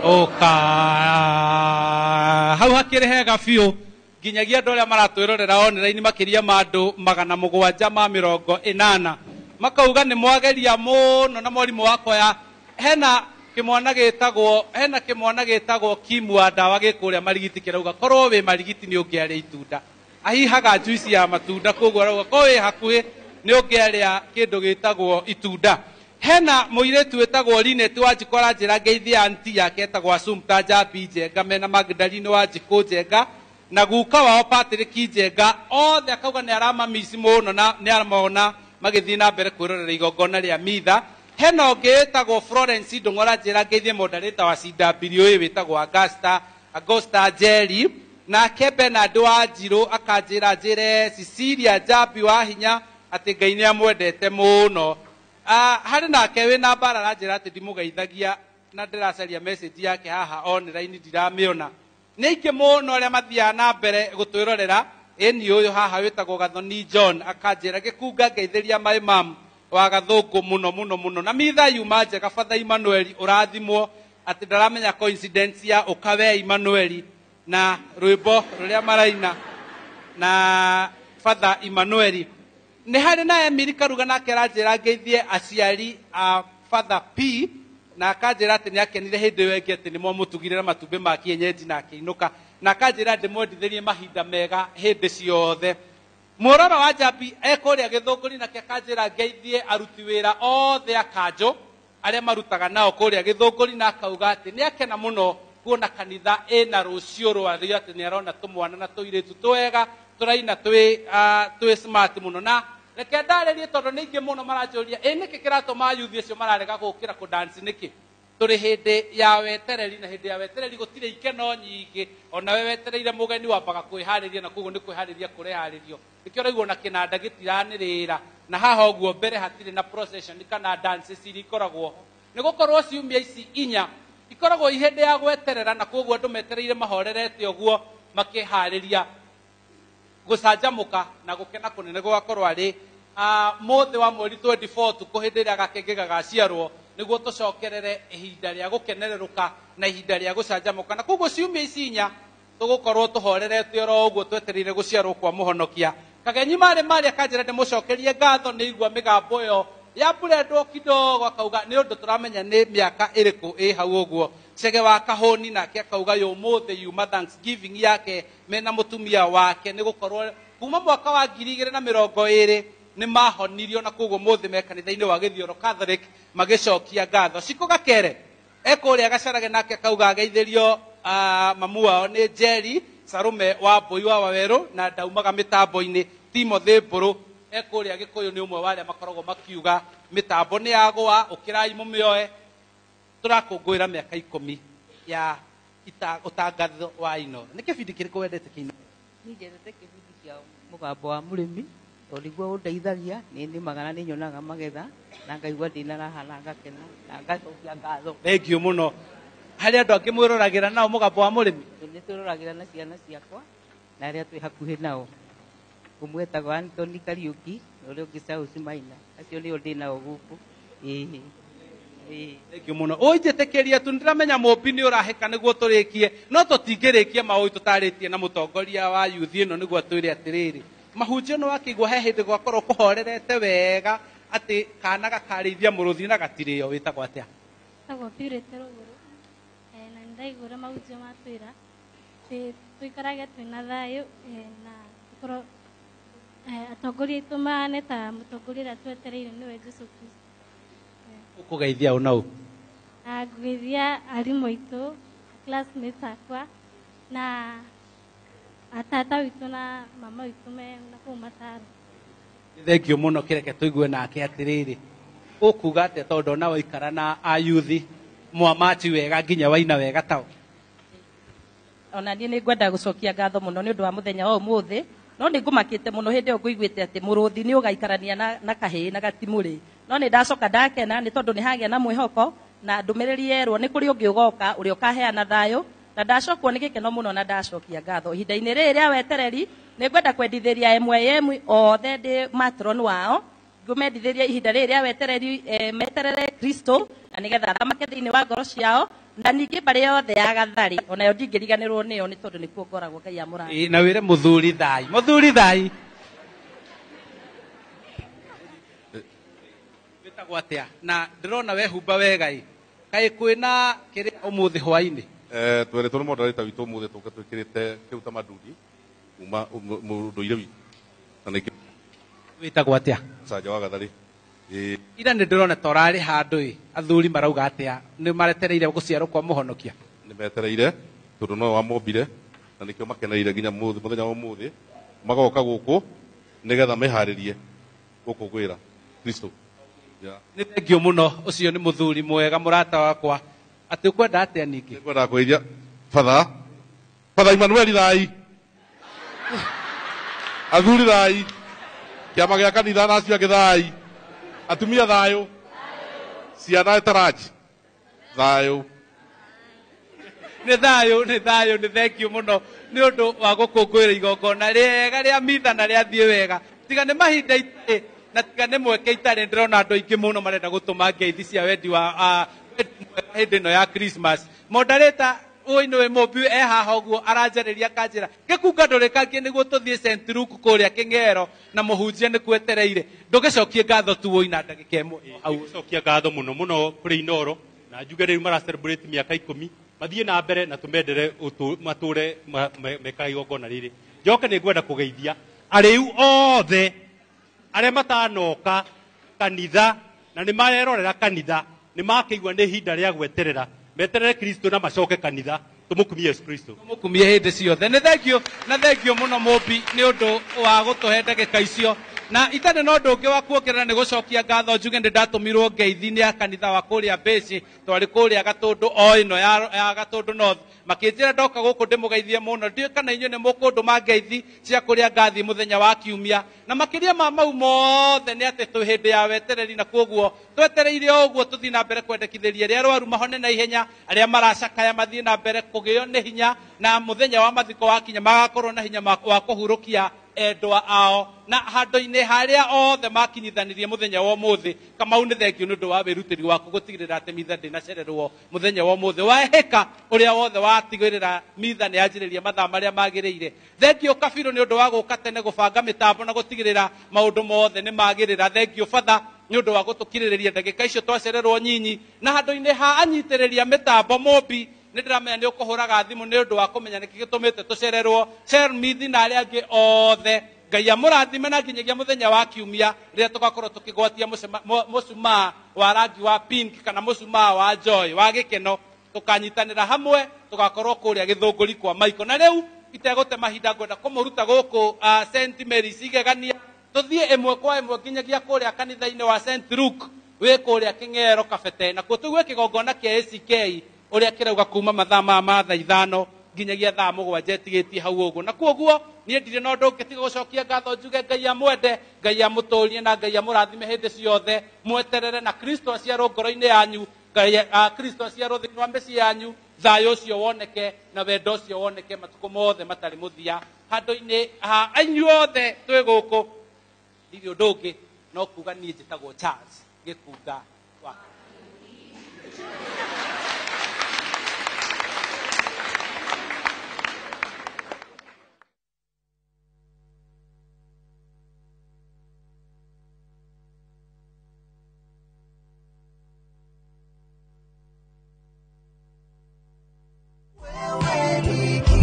Oka hau hakĩrĩ hega biũ nginyagia andũ arĩa maratwĩrorera online makĩria ma andũ 780 makauga nĩ mwageria mũno na mwarimũ wakwa ya hena kĩmwana gĩtagwo Kimu wa ndawa gĩkũrĩa Marigiti kĩrauga korwo wĩ Marigiti nĩ ũngĩarĩa itunda ahihaga juice ya matunda koguo arauga korwo wĩ hakuhĩ nĩ ũngĩarĩa kĩndũ gĩtagwo itunda. Hena mũirĩtu wĩtagwo Linet Wanjikũ aranjĩra ngeithie anti yake etagwo Assumpta Njambi Njenga mena Magdalene Wanjikũ Njenga na guka wao Patrick Njenga othe akauga nĩ aramamici mũno na nĩ aramona magĩthiĩ na mbere kwĩrorera igongona rĩa mitha. Hena ũngĩ wĩtagwo Florence Ndung'u aranjĩra ngeithie moderator wa CWA wĩtagwo Augusta Njeri nake Bernard Wanjirũ akanjĩra njĩre Cecilia Njambi wa hinya atĩ Ngai nĩ amwendete mũno. Harĩ nake wĩna mbara aranjĩra atĩ ndimũgeithagia na ndĩracaria message yake haha online ndiramĩona. Nĩ aingĩ mũno arĩa mathiaga na mbere gũtwĩrorera. Ĩni ũyũ haha wĩtagwo Gathoni John akanjĩra gĩkunga ngeithĩria my mom wa Gathũngũ mũno mũno mũno na mitha yuma njega. Father Emmanuel ũrathimwo atĩ ndaramenya coincidence ya ũkawe Emmanuel na rwĩmbo rũrĩa maraina na Father Emmanuel. Nĩ harĩ na Emily Karuga nake aranjĩra ngeithie aciari a Father P na akanjĩra atĩ nĩ akenire hĩndĩ ĩyo ĩngĩ atĩ nĩ mwamũtugire na matumbĩ ma kienyeji na akĩinũka na akanjĩra ndĩmwendithĩrie mahinda mega hĩndĩ ciothe. Mũroro wa Njambi ekũrĩa Gĩthũngũri nake akanjĩra ngeithie aruti wĩra othe a kanjũ arĩa marutaga nao kũrĩa Gĩthũngũri na akauga atĩ nĩ akena mũno kuona kanitha ĩna rũciũ rwarĩo atĩ nĩ arona tũmwana na tũirĩtu twega tũraina twĩ smart mũno. Na reke ndarĩrie tondũ nĩ aingĩ mũno maranjũria ĩ nĩkĩ kĩratũma yuthi acio mararega gũkĩra kũdanci nĩkĩ tũrĩ hĩndĩ ya wetereri na hĩndĩ ya wetereri gũtirĩ ikeno nyingĩ onawe wetereire mũgeni wambaga kwĩharĩria na koguo nĩ kwĩharĩria kũreharĩrio nĩkĩo ũraigua na kĩnanda gĩtiranĩrĩra na haha ũguo mbere hatirĩ na procession kana dances iria ikoragwo ho nĩ gũkorwo ciumia ici inya ikoragwo i hĩndĩ ya gweterera na koguo andũ metereire mahorerete ũguo makĩharĩria gũcanjamũka na gũkena kũnene gũgakorwo arĩ mũthĩ wa mweri 24 tukũ hĩndĩ ĩrĩa gakenge gagaciarwo Nĩguo tũcokerere ihinda rĩa gũkenererũka na ihinda rĩa gũcanjamũka. Na koguo ciumia ici inya tũgũkorwo tũhorerete oro ũguo twetereire gũciarwo kwa mũhonokia. Kagenyi marĩ marĩa kanjĩra ndĩmũcokerie ngatho nĩ igua mĩgambo ĩyo ya mbũrendwo kidogo akauga nĩ ũndũ tũramenya nĩ mĩaka ĩrĩkũ ĩ hau ũguo. Chege wa Kahũni nake akauga yũmũthĩ yuma Thanksgiving yake mena mũtumia wake nĩ gũkorwo kuma mwaka wa 2020 nĩ mahonirio na koguo mũthĩ me kanitha-inĩ wa Gĩthioro Catholic magĩcokia ngatho. Cikũ Gakere ekũrĩa Gacarage nake akauga ageithĩrio mamu wao nĩ Jerry Sarume wa Mbũi wa Wawerũ na ndaumaga mĩtambo-inĩ. Timothy Mbũrũ ekũrĩa Gĩkũyũ nĩ ũmwe wa arĩa makoragwo makiuga mĩtambo nĩ yagũa ũkĩrai mũmĩoe. Tũrakũngũĩra mĩaka 10 ya ũtangatho wa Inooro. Nĩ kĩbindi kĩrĩkũ wendete kĩa Inooro? Niĩ njendete kĩbindi kĩa mũgambo wa mũrĩmi tondũ nĩguo ũndeithagia, nĩ nĩmaga na nĩ nyonaga magetha na ngaigua ndĩna raha na ngakena na ngacokia ngatho. Thengiũ mũno. Harĩ andũ angĩ mwĩroragĩra nao mũgambo wa mũrĩmi? Nĩ twĩroragĩra na ciana ciakwa na arĩa twĩ hakuhĩ nao. Ũmwe etagwo Anthony Kariũki na ũrĩa ũngĩ Charles Maina. Acio nĩo ndĩ nao gũkũ. Ĩĩ. Thengiũ mũno. Ũnjĩtĩkĩrie tu nĩndĩramenya mũmbi nĩ ũrahĩka nĩguo tũrĩkie, no tũtingĩrĩkia maũĩ tũtarĩtie na mũtongoria wa youth ĩno nĩguo atwĩre atĩrĩrĩ. Mahunjio nĩ wakĩigua he hĩndĩ gwakorwo kũhorerete wega atĩ kana gakarĩithia mũrũthi na gatirĩo. Wĩtagwo atĩa? Wĩtagwo Purity Rũgũrũ. Na nĩndaigua mahunjio matwĩra tũikarage twĩna thayũ na tũkorwo atongoria aitũ mahane ta mũtongoria ũrĩa twetereire nĩwe Jesũ Kristo. Ũkũgeithia ũ na ũ? Ngũgeithia arimũ aitũ, classmates akwa na atata witũ na mama witũ me na kũu Mataro. Thengiũ mũno. Kĩreke tũigue nake atĩrĩrĩ, ũkuga atĩa tondũ ndona waikara na ayuthi mwamachi wega nginya waina wega tao? Ona niĩ nĩ ngwenda gũcokia ngatho mũno nĩ ũndũ wa mũthenya wa ũmũthĩ, no nĩ ngũmakĩte mũno hĩndĩ ĩyo ngũiguĩte atĩ mũrũthi nĩ ũgaikarania na kahĩĩ na gatimũrĩ. No nĩ ndacoka ndakena nĩ tondũ nĩ hagĩa na mwĩhoko na ndũmĩrĩri yerwo nĩ kũrĩ ũngĩ ũgoka ũrĩa ũkaheana thayũ, na ndacokwo nĩ gĩkeno mũno na ndacokia ngatho. Ihinda-inĩ rĩrĩ rĩa wetereri nĩ ngwenda kwendithĩria MYM othe ndĩ matron wao, ngũmendithĩria ihinda rĩrĩ rĩa wetereri meterere Kristo na nĩgetha athamake thĩinĩ wa ngoro ciao, na ningĩ mbarĩ yothe ya Gathari onayo ndingĩriganĩrwo nĩyo nĩ tondũ nĩkuo ngoragwo. Ngai amũrathime. Na wĩre mũthuri thai, mũthuri thai. Wĩtagwo atĩa? Na ndĩrona wehumba wega ĩ. Kaĩ kwĩna kĩrĩa ũmũthĩ hwaĩ-inĩ? Tweretwo nĩ moderator witũ ũmũthĩ tũke twĩkĩrĩte kĩutamaduni kuma mũndũire witũ. Na nĩkĩo Wĩtagwo atĩa? Canja wa Gathari. Ira nĩ ndĩrona ta ũrarĩ handũ ĩ, athuri marauga atĩa? Nĩ maretereire gũciarwo kwa mũhonokia? Nĩ metereire tondũ no wamombire na nĩkĩo makenereire nginya mũthenya wa ũmũthĩ magoka gũkũ nĩgetha meharĩrie gũkũngũĩra Kristo. Nĩ thengiũ mũno. Ũcio nĩ mũthuri mwega mũrata wakwa. Atĩ ũkwenda atĩa ningĩ? Nĩngwenda kũgeithia Father, Father Emmanuel thai, athuri thai, kĩama gĩa kanitha na acio angĩ thai, atumia thayũ, ciana taraji thayũ. Nĩ thayũ, nĩ thayũ, nĩ thengiũ mũno nĩ ũndũ wa gũkũngũĩra igongona rĩega rĩa mitha na rĩathiĩ wega. Tiga nĩ mahinda itarĩ na tiga nĩ mweke itarĩ, ndĩrona andũ aingĩ mũno marenda gũtũma ngeithi cia wendi wa wendi mwega hĩndĩ ĩno ya Christmas. Moderator ũyũ nĩwe mũmbi e haha ũguo aranjarĩria akanjĩra gĩkunga ndũrĩkangie nĩguo tũthiĩ St. Luke kũrĩa Kĩng'ero na mũhunjia nĩkuetereire. Ndũgĩcokie ngatho tu ũi na ndagĩka ĩmwe hau. Gũcokia ngatho mũno mũno kũrĩ Inooro na njuge rĩu mara celebrate mĩaka 10 mathiĩ na mbere na tũmendere matũre mekaga igongona rĩrĩ. Njoke nĩ ngwenda kũgeithia arĩu othe arĩa matanoka kanitha na nĩ marerorera kanitha nĩ makĩigua nĩ ihinda rĩa gweterera meterere Kristo na macoke kanitha tũmũkumie Yesu Kristo. Tũmũkumie hĩndĩ ciothe. Nĩ thengiũ na thengiũ mũno mũmbi nĩ ũndũ wa gũtũhe ndagĩka icio. Na itarĩ na ũndũ ũngĩ wa kuongerera nĩ gũcokia ngatho njuge nĩ ndatũmirwo ngeithi nĩ a kanitha wa kũrĩa Mbĩci, twarĩ kũrĩa Gatũndũ o ĩno ya Gatũndũ North, makĩnjĩra ndoka gũkũ ndĩmũgeithie mũno. Ndiũĩ kana inyuĩ nĩ mũkũndũma ngeithi cia kũrĩa ngathiĩ mũthenya wa kiumia. Na makĩria ma mau mothe nĩ atĩ twĩ hĩndĩ ya wetereri, na kwoguo twetereire o ũguo tũthiĩ na mbere kwendekithĩria arĩa arwaru mahone na ihenya, arĩa maracakaya mathiĩ na mbere kũgĩo nĩ hinya, na mũthenya wa mathiko wakinya magakorwo na hinya wa kũhurũkia Endwa ao na handũ-inĩ harĩa othe makinyithanirie mũthenya wa ũmũthĩ. Kamau, nĩ thengiũ nĩ ũndũ wa wĩrutĩri waku gũtigĩrĩra atĩ mitha ndĩnacererwo mũthenya wa ũmũthĩ. Wahĩka ũrĩa wothe watigĩrĩra mitha nĩ yanjĩrĩria mathaa marĩa magĩrĩire. Thengiũ Kabirũ nĩ ũndũ wa gũka tene gũbanga mĩtambo na gũtigĩrĩra maũndũ mothe nĩ magĩrĩra. Thengiũ Batha nĩ ũndũ wa gũtũkirĩrĩria ndagĩka icio twacererwo nyinyi. Na handũ-inĩ ha anyitĩrĩria mĩtambo Mũmbi, nĩ ndĩramenya nĩ ũkũhũraga thimũ nĩ ũndũ wa kũmenya nĩkĩ gĩtũmĩte tũcererwo. Shermithi na arĩa angĩ othe, Ngai amũrathime na nginyagia mũthenya wa kiumia rĩrĩa tũgakorwo tũkĩgwatia mũcumaa wa rangi wa pink kana mũcumaa wa joy wa gĩkeno, tũkanyitanĩra hamwe, tũgakorwo kũrĩa Gĩthũngũri kwa Michael. Na rĩu itegũte mahinda, ngwenda kũmũruta gũkũ St Mary's Igegania, tũthiĩ ĩmwe kwa ĩmwe nginyagia kũrĩa kanitha-inĩ wa St Luke wĩ kũrĩa Kĩng'ero Kabete, nakuo tũigue kĩgongona kĩa ACK ũrĩa kĩrauga kuma mathaa ma thaa 5 nginyagia thaa 7 ĩtigĩtie hau ũguo. Na kuoguo niĩ ndirĩ na ũndũ ũngĩ tiga gũcokia ngatho, njuge Ngai amwende, Ngai amũtũrie na Ngai amũrathime hĩndĩ ciothe. Mweterere na Kristo aciarwo ngoro-inĩ yanyu, Ngai Kristo aciarwo thĩinĩ wa mĩciĩ yanyu, thayũ ũcio woneke na wendo ũcio woneke matukũ mothe matarĩ mũthia. Handũ-inĩ ha inyuothe twĩ gũkũ, ndirĩ ũndũ ũngĩ no kuga niĩ njĩtagwo Charles Gĩkunga wa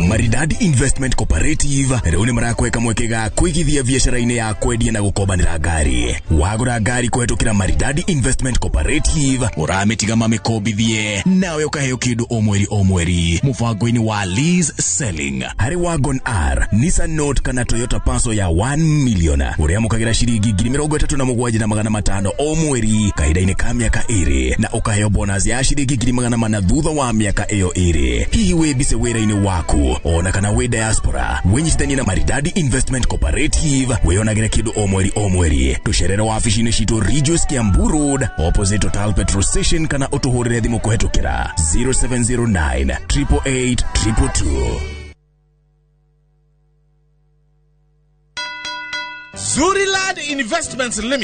Maridadi Investment Cooperative rĩu nĩ marakweka mweke ga kũigithia biacara-inĩ ya kwendia na gũkombanĩra ngari. Wagũra ngari kũhetũkĩra Maridadi Investment Cooperative, ũramĩtiga mamĩkombithie nawe ũkaheo kĩndũ o mweri o mweri mũbango-inĩ wa lease selling. Harĩ Wagon R, Nissan Note kana Toyota Passo ya 1 million, ũrĩamũkagĩra ciringi 37,500 o mweri kahinda-inĩ ka mĩaka 2, na ũkaheo bonus ya ciringi 400 thutha wa mĩaka ĩyo 2. Hihi wĩ bice wĩra-inĩ waku ona kana wĩ diaspora, wĩnyitithanie na Maridadi Investment Cooperative wĩonagĩre kĩndũ o mweri o mweri. Tũcerere wabici-inĩ citũ Ridgeways Kiambu Road opposite Total Petrol Station, kana ũtũhũrĩre thimũ kũhetũkĩra 0709 888 222. Zuriland Investments Limited.